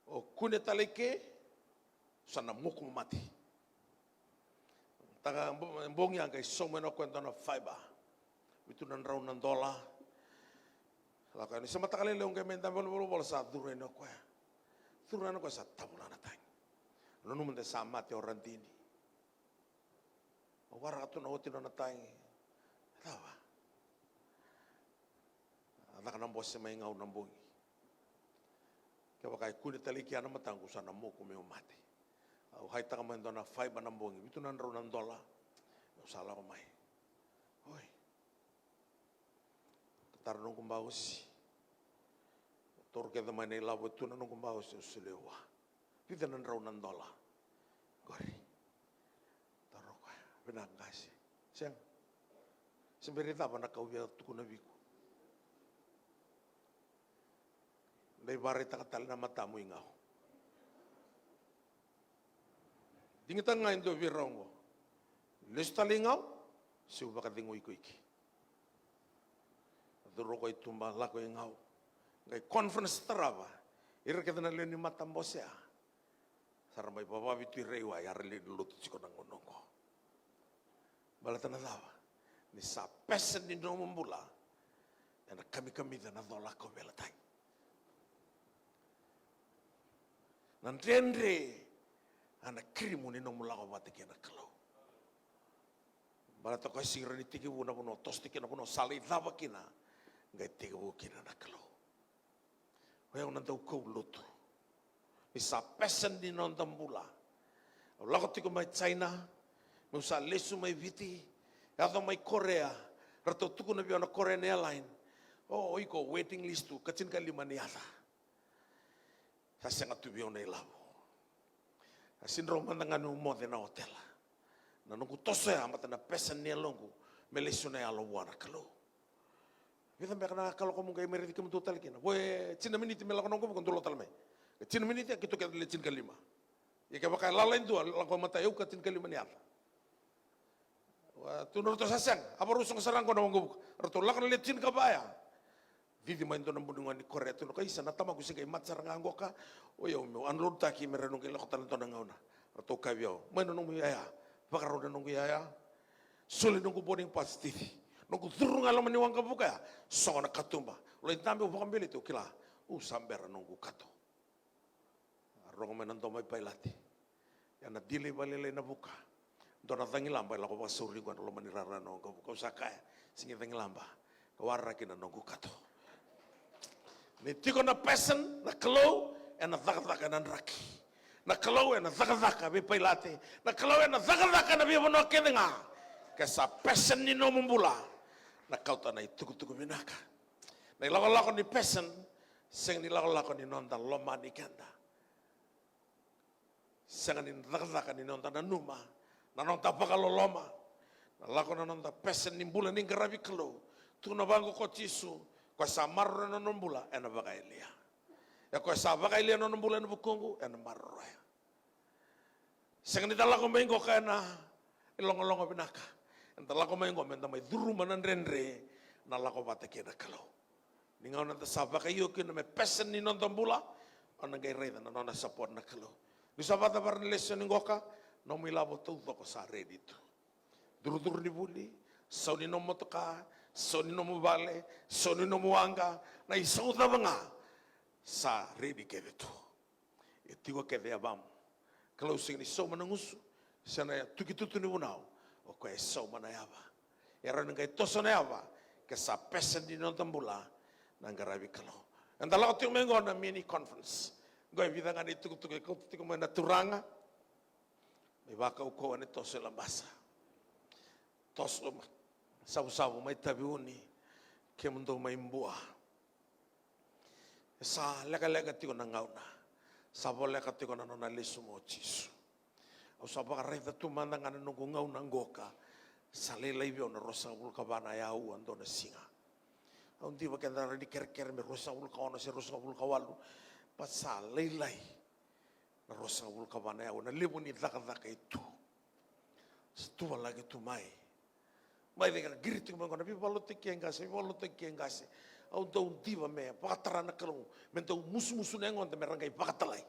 o kune tale i ke, sa na moku mo mate. Taka bo-, bogi a qai sauma yani o koya e dua na fiber. Vitu na drau na dola. Lako yani, se mataka lailai au qai mai dabe volavola, sa curu yani o koya. Curu yani o koya sa tavula na tagi. Nanuma de sa mate o radini. Au waraka tu na oti nona tagi. Cava? A caka na bose mai gau na bogi. Kevaka e kune tale i kea na mataqu sa na moku meu mate. Au haitaka mai dua na fiber na bogi, vitu na drau na dola. Meu sa lako mai. Oi. Katara noqu bausi. Toro kece mai na ilavo e tu na noqu bausi, au solia vua. Vica na drau na dola. Qori. Taro koya, vinaka qase. Sega. Se bera ni cava na ka au via tukuna vei iko. Dai vakaraitaka tale na matamu i gau. Digitaka ga e dua vei rau oqo. Lesu tale i gau, se u vakacegui iko i ke. Curu o koya i tuba, lako i gau. Qai conference tarava. Ira kece na lewe ni matabose ya. Sa ra mai vavavitu i Raiwai, a ra lewe ni lotu tiko na gauna oqo. Baleta na cava? Ni sa passion ni nomu bula, ena kamikamica na cola kauveilatai. Na dredre, a na kirimu ni nomu lako vata kei na Kalou. Baleta o koya sega ni rawa ni tekivu na vanua o toso tiko kina, na vanua o sa lai cava kina, qai tekivu kina na Kalou. O yau na daukaulotu. Ni sa passion ni noda bula. Au lako tiko mai China, meu sa lesu mai Viti, yaco mai Korea, ratou tukuna vei au na Korean Airline. O, o iko waiting list tu, ka tinikalima ni yaca. Sa sega tu vei au na ilavo. A sega ni rawa mada ga niu moce na otela. Na noqu toso ya, baleta na passion ni yaloqu me lesu na yalo vua na Kalou. Vica beka na kaloko meu qai mai raici kemudou tale kina. Vo e tini na miniti me lako na noqu vuka, dou lako tale mai. E tini na miniti, a keitou kece lewe tinikalima. Ia kevaka e lala e dua, lako e matai, au ka tinikalima ni yaca. Ua, tukuna ratou sa sega, a vakarau sogo sara ga qo na waqavuka. Ratou lako na lewe tinikava ya. Cici mai dua na buni gone ni Korea, tukuna o koya, isa, na tamaku se qai mate sara ga qoka. O yau meu unload-taki me rawa niu qai lako tale dua na gauna. Ratou kaya vei au, mai na nomu yaya. Vakarau na noqu yaya. Soli noqu boarding pass, cici. Noqu curu ga e loma ni waqavuka ya, sogo na katuba. Au lai dabe, au vakabeleti, au kila, au sa bera noqu kato. A rogo mai na domo i pailate. Ia na delay vakalailai na vuka. Dua na cagilaba e lako vakasauri qo ena loma ni rara na waqavuka. Au sa kaya, sega ni cagilaba, ka waraki na noqu kato. Ni tiko na passion, na Kalou ena cakacaka ena draki. Na Kalou ena cakacaka vei pailate. Na Kalou ena cakacaka ena veivanua kece ga. Ke sa passion ni nomu bula, na kauta na itukutuku vinaka. Na ilakolako ni passion, sega ni lakolako ni noda lomani keda. Sega ni cakacaka ni noda nanuma, na noda vakaloloma. Na lako na noda passion ni bula ni qaravi Kalou. Tukuna vaqo ko Jisu, ko sa maroroya na nona bula, ena vakayalia. E ko sa vakayalia na nona bula ena vukuqu, ena maroroya. Sega ni da lako mai qoka ena ilogologo vinaka. Eda lako mai qo meda mai curuma na dredre, na lako vata kei na Kalou. Ni gauna eda sa vakaio kina me passion ni noda bula, o na qai raica na nona support na Kalou. Ni sa vakacavara na lesoni qoka, nomu ilavo taucoko sa ready tu. Curucuru ni vuli, sau ni nomu motoka, sau ni nomu vale, sau ni nomu waqa, na isau cava ga, sa ready kece tu. E tiko kece e yavamu. Kalou sega ni sauma na gusu, se na tukitutu ni vunau. O koya e sauma na yava. E rawa ni qai toso na yava ke sa pesa ni noda bula na qaravi Kalou. Eda lako tiko mai qo na mini conference. Qo e vica ga na itukutuku e kauta tiko mai na Turaga. Mai vakaukauwa ni toso e Labasa. Toso mai Savusavu, mai Taveuni, kemudou mai Bua. E sa lekaleka tiko na gauna. Sa voleka tiko na nona lesu mai o Jisu. Au sa vakaraica tu mada ga na noqu gauna qoka. Sa lailai vei au na ruasagavulu ka va na aua dua na siga. Au diva ke da rawa ni kerekere me ruasagavulu ka ono se ruasagavulu ka walu. But sa lailai na ruasagavulu ka va na aua, na levu ni cakacaka e tu. Sa tuvalaki tu mai. Mai cake na qiri tiko mai qo na veivakalotutaki e qase, veivakalotutaki e qase. Au dau diva me vakatara na Kalou, me dau musumusu na yagoda me ra qai vakatalai.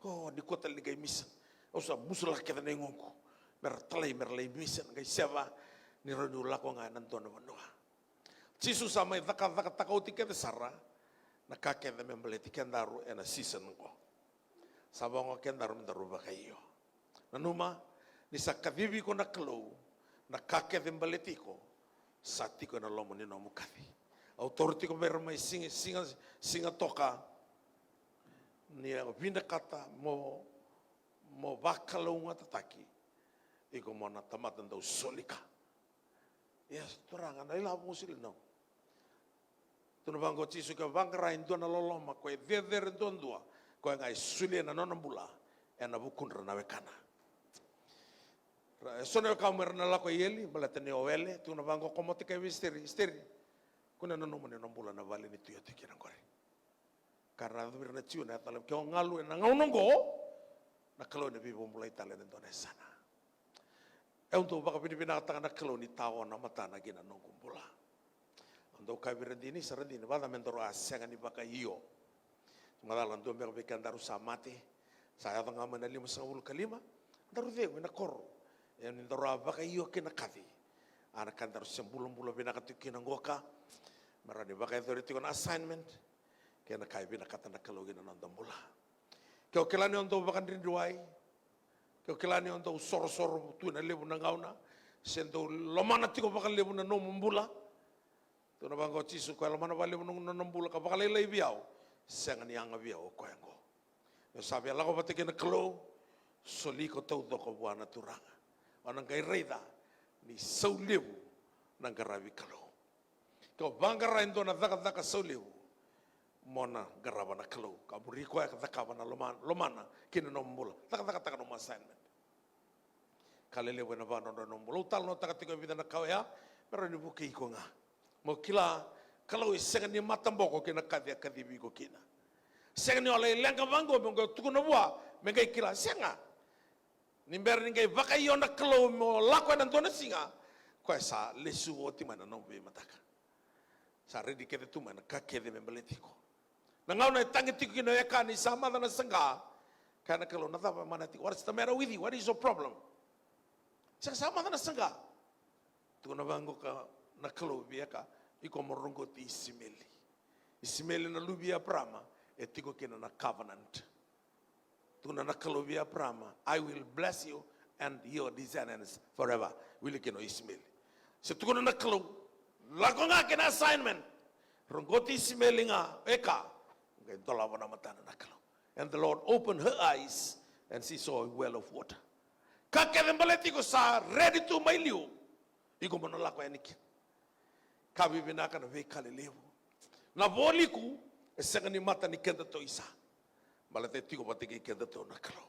O, nikua tale ni qai misa. Au sa musulaka kece na yagoqu me ra talai, me ra lai misa, na qai seva, ni rawa niu lako ga ena dua na vanua. Jisu sa mai cakacakataka oti kece sara na ka kece me baleti kedaru ena season qo. Sa vakaoqo kedaru me daru vakaio. Nanuma ni sa kacivi iko na Kalou, na ka kece baleti iko sa tiko ena loma ni nomu kaci. Au taura tiko vei ira mai Siga, Siga, Sigatoka, ni o vinakata mo, mo vakalougatataki, iko mo na tamata dau soli ka. Ia, Turaga, na ilavo mo solia, no. Tukuna vaqo o Jisu, ke o vaqara e dua na loloma, ko e cecere duadua, koya ga e solia na nona bula ena vukudra na wekana. Ra, e so na wekaqu me ra na lako i eli, baleta ni o wele, tukuna vaqo ko Motikeai vei Esiteri, Esiteri, kua ni nanuma ni o na bula ena vale ni tui o tiko kina qori. Ka ra yacovi ira na Jiu na yaca levu, ke o galu ena gauna oqo, na Kalou ena veivakabulai tale ena dua na yasana. Au dau vakavinavinakataka na Kalou ni tawa na matana ki na noqu bula. Au dau kaya vei Radini, sa Radini, vacava me daru a sega ni vakaio? Macala dua beka vei kedaru sa mate, sa yaco ga mai na limasagavulu ka lima, daru cegu ena koro. Ia ni daru a vakaio ki na kaci, a na ka daru se bulabula vinaka tiko kina qoka, me rawa ni vakayacori tiko na assignment, kei na ka e vinakata na Kalou ki na noda bula. Ke o kila ni o dau vakadridiwai, ke o kila ni o dau sorosoro tu ena levu na gauna, se dau lomana tiko vakalevu na nomu bula, tukuna vaqo o Jisu, koya e lomana vakalevu na nona bula ka vakalailai vei au, sega ni yaga vei au o koya oqo. Io, sa via lako vata kei na Kalou, soli iko taucoko vua na Turaga. O na qai raica ni sau levu na qaravi Kalou. Ke o vaqara e dua na cakacaka sau levu, mo na qarava na Kalou ka muri koya ka cakava na lomana, lomana ki na nomu bula. Cakacakataka nomu assignment. Ka lelevu ena vakadrodro ena nomu bula. Au talanoataka tiko e vica na ka oya me rawa ni vukei iko ga. Mo kila, Kalou e sega ni mataboko ki na kaci e kacivi iko kina. Sega ni o lai leqa vaqo me qai tukuna vua me qai kila, sega. Ni bera ni qai vakaio na Kalou mo lako ena dua na siga, koya sa lesu oti mai na nomu veimataka. Sa redi kece tu mai na ka kece me baleti iko. Na gauna e tagi tiko kina o Eka ni sa maca na saqa, kaya na Kalou, na cava e mana tiko? What's the matter with you? What is your problem? Sa, sa maca na saqa. Tukuna vaqo ka na Kalou vei Eka, iko mo roqoti Isimeli. Isimeli na luve i Eparama, e tiko kina na covenant. Tukuna na Kalou vei Eparama, I will bless you and your descendants forever. Wili kina o Isimeli. Se tukuna na Kalou, lako ga kina assignment. Roqoti Isimeli ga, Eka, qai dolava na matana na Kalou. And the Lord opened her eyes and she saw a well of water. Ka kece baleti iko sa redi tu mai liu. Iko mo na lako yani kina. Ka vivinaka na veika lelevu. Na voliku e sega ni mata ni kedatou isa. Baleta e tiko vata kei kedatou na Kalou.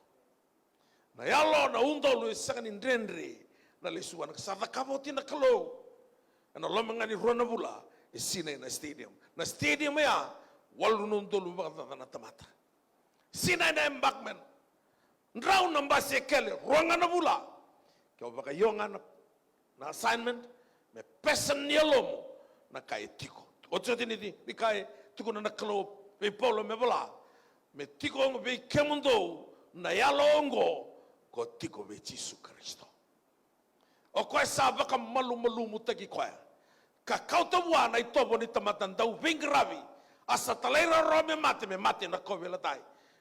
Na yalo, na udolu e sega ni dredre na lesu vua, na ka sa cakava oti na Kalou. Ena loma ga ni rua na vula e sinai na stadium. Na stadium ya, walu na udolu vakacaca na tamata. Sinai na embankment. Drau na basikeli, rua ga na vula. Ke o vakaio ga na, na assignment, me pesa ni yalomu na ka e tiko. Otioti ni, ni ka e tukuna na Kalou vei Paula me vola, me tiko vei kemudou na yalo oqo ko tiko vei Jisu Karisito. O koya sa vakamalumalumutaki koya, ka kauta vua na itovo ni tamata dau veiqaravi, a sa talairawarawa me mate, me mate na kauveilatai.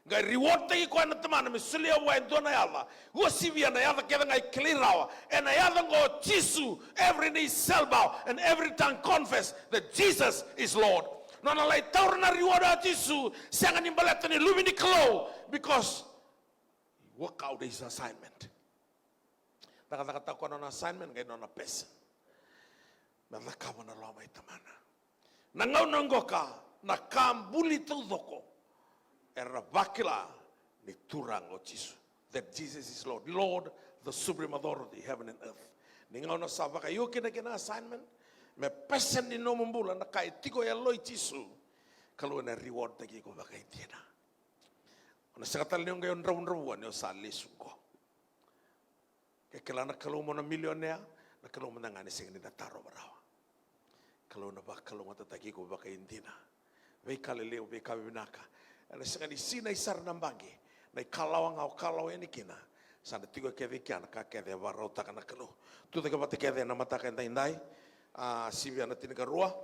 Qai rewardtaki koya na Tamana me solia vua e dua na yaca. Uasivia na yaca kece ga e kilai rawa. Ena yaca oqo o Jisu, every knee shall bow and every tongue confess that Jesus is Lord. Nona lai taura na reward o Jisu, sega ni baleta ni luve ni Kalou, because he work out his assignment. Cakacakataka koya na nona assignment, qai nona person. Me cakava na loma i Tamana. Na gauna qoka, na ka buli taucoko era vakila ni Turaga o Jisu. That Jesus is Lord. Lord, the supreme authority, heaven and earth. Ni gauna sa vakaio kina kina assignment, me person ni nomu bula na ka e tiko e yaloi Jisu, Kalou ena rewardtaki iko vakaidina. O na sega tale ni o qai o dravudravua ni o sa lesu qo. Ke kila na Kalou mo na milionea, na Kalou mada ga ni sega ni na tarova rawa. Kalou na vakalougatataki iko vakaidina. Veika lelevu, veika vivinaka. Ena sega ni sinai sara na baqe. Na ikalawa ga o kalawa yani kina. Sa na tiko kece i kea na ka kece e vakarautaka na Kalou. Tucake vata kece ena mataka edaidai. A, sivia na tinikarua.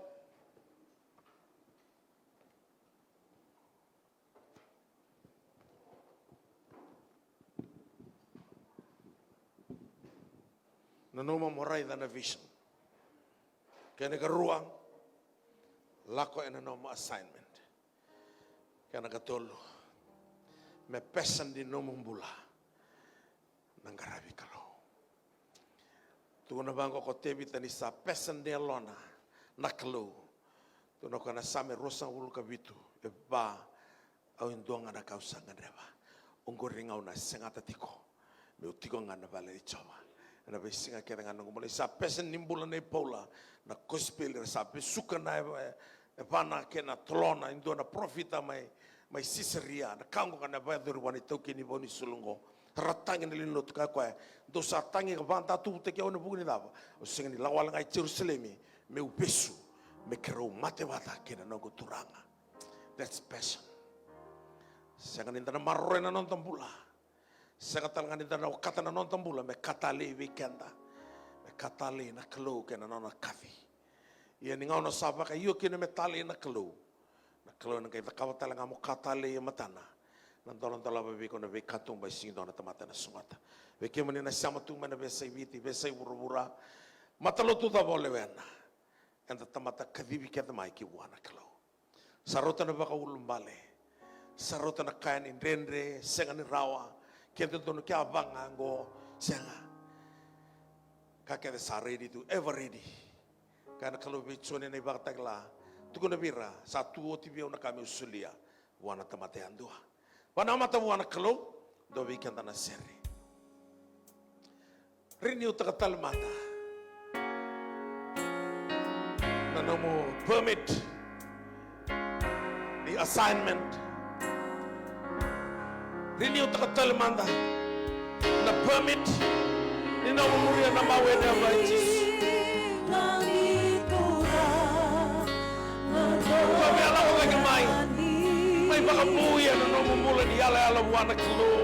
Nanuma mo raica na vision. Kena ikarua, lako ena nomu assignment. Kena ikatolu, me person ni nomu bula na qaravi Kalou. Tukuna vaqo ko Tevita ni sa person ni yalona na Kalou. Tukuna o koya na Same ruasagavulu ka vitu, e va, au e dua ga na ka au sa gadreva. Oqori gauna e segata tiko meu tiko ga na vale i Jiova. Ena veisiga kece ga noqu bula, sa person ni bula nei Paula, na kosipeli era sa vesuka na e, e, Evana kei na tolona, e dua na parofita mai, mai Sisaria, na ka oqo ka na vakayacori vua na itaukei ni vau ni sulu oqo. Ra tagi na lewe ni lotu, kaya o koya, dou sa tagi ka vakadatuvutaki au ena vuku ni cava? Au sega ni lako wale ga i Jerusalemi meu vesu me keirau mate vata kei na noqu Turaga. That's passion. Sega ni da na maroroya na noda bula. Sega tale ga ni da na okata na noda bula me ka talei vei keda, me ka talei na Kalou kei na nona kaci. Ia ni gauna sa vakaio kina me talei na Kalou, na Kalou ena qai cakava tale ga mo ka talei e matana. Na doladolava vei iko na veikatuba e sega ni dua na tamata ena sogota. Vei kemuni na sema tu mai na veiyasai Viti, veiyasai vuravura, matalotu cava o lewena, eda tamata kacivi kece mai ki vua na Kalou. Sa rauta na vakaulubale. Sa rauta na ka yani dredre, sega ni rawa. Ke dodonu ke a vaga oqo, sega. Ka kece sa ready tu, ever ready. Kaya na Kalou vei Joni ena iVakatakila, tukuna vei ira, sa tu oti vei au na ka meu solia vua na tamata yadua. Vanamata vua na Kalou, dua vei keda na sere. Renew-taka tale mada na nomu permit ni assignment. Renew-taka tale mada na permit ni nomu muria na mawe ni yava i Jisu. Ko via lako cake mai, mai vakavouya na nomu bula ni yalayala vua na Kalou.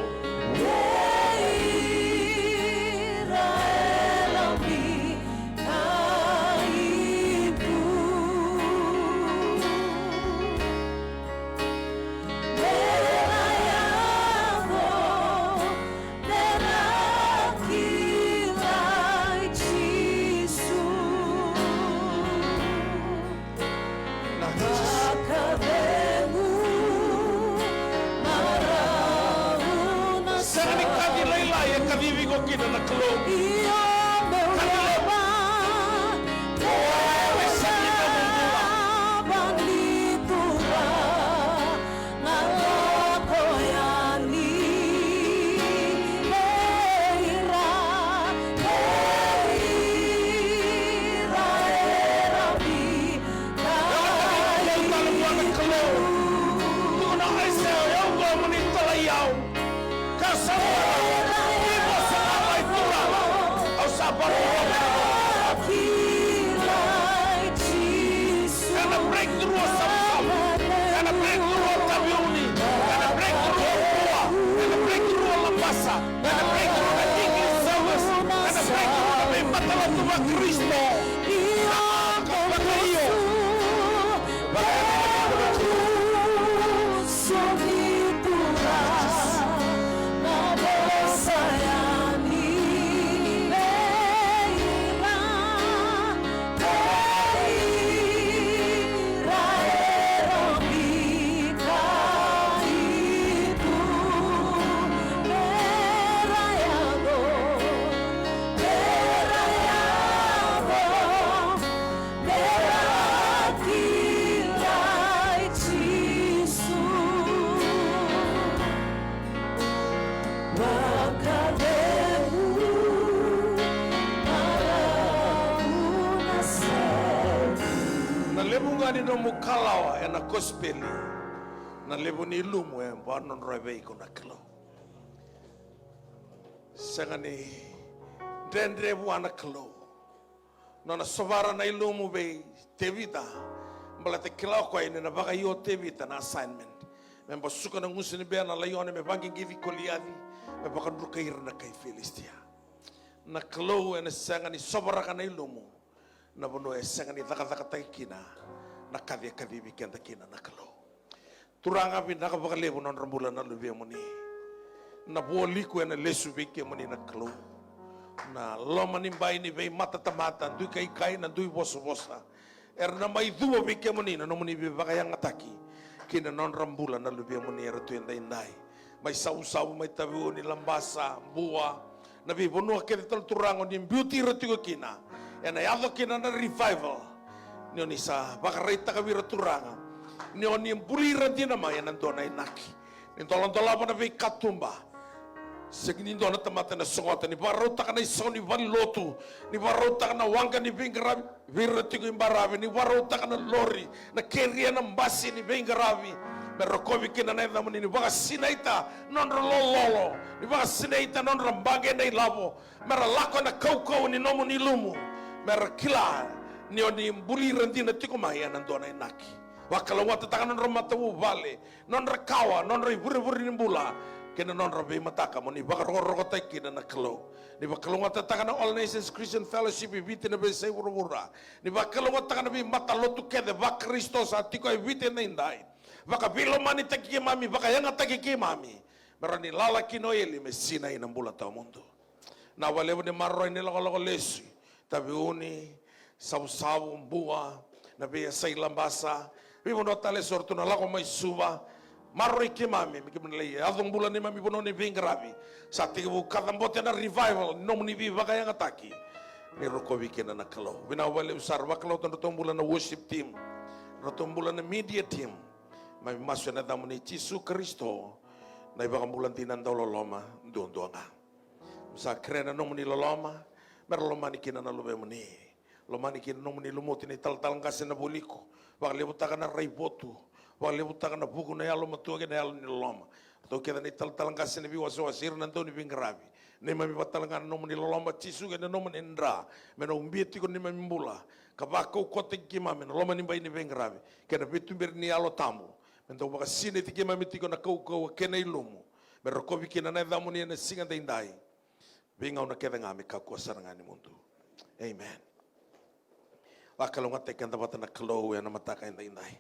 Sega ni kaci lailai e kacivi iko kina na Kalou. Kaci levu. Ena kaci kau tale vua na Kalou. Tukuna o Aisea, o yau oqo, mo ni talai au. Ka sa vua, ni vosa ga mai Turaga, au sa vakarorogo. Ena breakthrough o Samusamu, ena breakthrough o Taveuni, ena breakthrough o Rua, ena breakthrough o Labasa. Ena breakthrough na English service. Ena breakthrough na veimatalotu vaKarisito. Vakaio. Vakaio. Levu ga ni nomu kalawa ena kosipeli, na levu ni ilumu e vakadrodroi vei iko na Kalou. Sega ni dredre vua na Kalou nona sovara na ilumu vei Tevita, baleta kila o koya ni na vakaio o Tevita na assignment me basuka na gusu ni bea na laione, me vaqiqici Koliaci, me vakadrukai ira na kai Filisitia. Na Kalou ena sega ni sovaraka na ilumu na vanua e sega ni cakacakataki kina na kaci e kacivi keda kina na Kalou. Turaga, vinaka vakalevu na nodra bula na luvemuni. Na vualiku ena lesu vei kemuni na Kalou. Na loma ni bai ni veimatatamata, dui kaikai, na dui vosavosa, era na mai cuva vei kemuni na nomuni veivakayagataki ki na nodra bula na luvemuni era tu edaidai. Mai Savusavu, mai Taveuni, Labasa, Bua, na veivanua kece tale, Turaga, o ni biuti ira tiko kina, ena yaco kina na revival. Ni o ni sa vakaraitaka vei ira, Turaga, ni o ni buli ira dina mai ena dua na inaki. Ni doladolava na veikatuba. Sega ni dua na tamata ena sogota. Ni vakarautaka na isau ni valenilotu. Ni vakarautaka na waqa ni veiqaravi vei ira tiko i baravi. Ni vakarautaka na lori, na keria, na basi ni veiqaravi, me rokovi kina na yacamuni. Ni vakasinaita nodra lololo, ni vakasinaita nodra baqe na ilavo, me ra lako ena kaukauwa ni nomuni ilumu, me ra kila ni o ni buli ira dina tiko mai ena dua na inaki. Vakalougatataka nodra matavuvale, nodra kawa, nodra ivurevure ni bula, kei na nodra veimataka mo ni vakarokorokotaki kina na Kalou. Ni vakalougatataka na All Nations Christian Fellowship e Viti, na veiyasai vuravura. Ni vakalougatataka na veimatalotu kece vaKarisito sa tiko e Viti edaidai. Vakaveilomanitaki keimami, vakayagataki keimami, me rawa ni lala kina o eli me sinai na bula tawamudu. Na vakalevu ni maroroi ni lakolako lesu, Taveuni, Savusavu, Bua, na veiyasai Labasa, veivanua tale eso ratou na lako mai Suva. Maroroi keimami me keimami na lai yaco bula neimami vanua ni veiqaravi. Sa tekivu kacabote na revival ni nomuni veivakayagataki. Ni rokovi kina na Kalou. Vinaka vakalevu sara. Vakalougatataka nodratou bula na worship team, nodratou bula na media team. Keimami masu ena yacamuni Jisu Karisito, na iVakabula dina dauloloma duadua ga. Sa kerea na nomuni loloma me ra lomani kina na luvemuni. Lomani kina na nomuni lumuti na italatala qase na vualiku. Vakalevutaka na raivotu. Vakalevutaka na vuku, na yalomatua kei na yalo ni loloma. Ratou kece na italatala qase, na veiwasewase, ira na dau ni veiqaravi. Neimami vaka tale ga na nomuni loloma Jisu kei na nomuni dra me na ubia tiko na neimami bula, ka vakaukauwataki keimami ena loma ni bai ni veiqaravi kei na veituberi ni Yalo Tabu. Me dau vakasinaiti keimami tiko na kaukauwa kei na ilumu, me rokovi kina na yacamuni ena siga daidai, veigauna kece ga me kakua sara ga ni mudu. Amen. Vakalougatataki keda vata na Kalou ena mataka edaidai.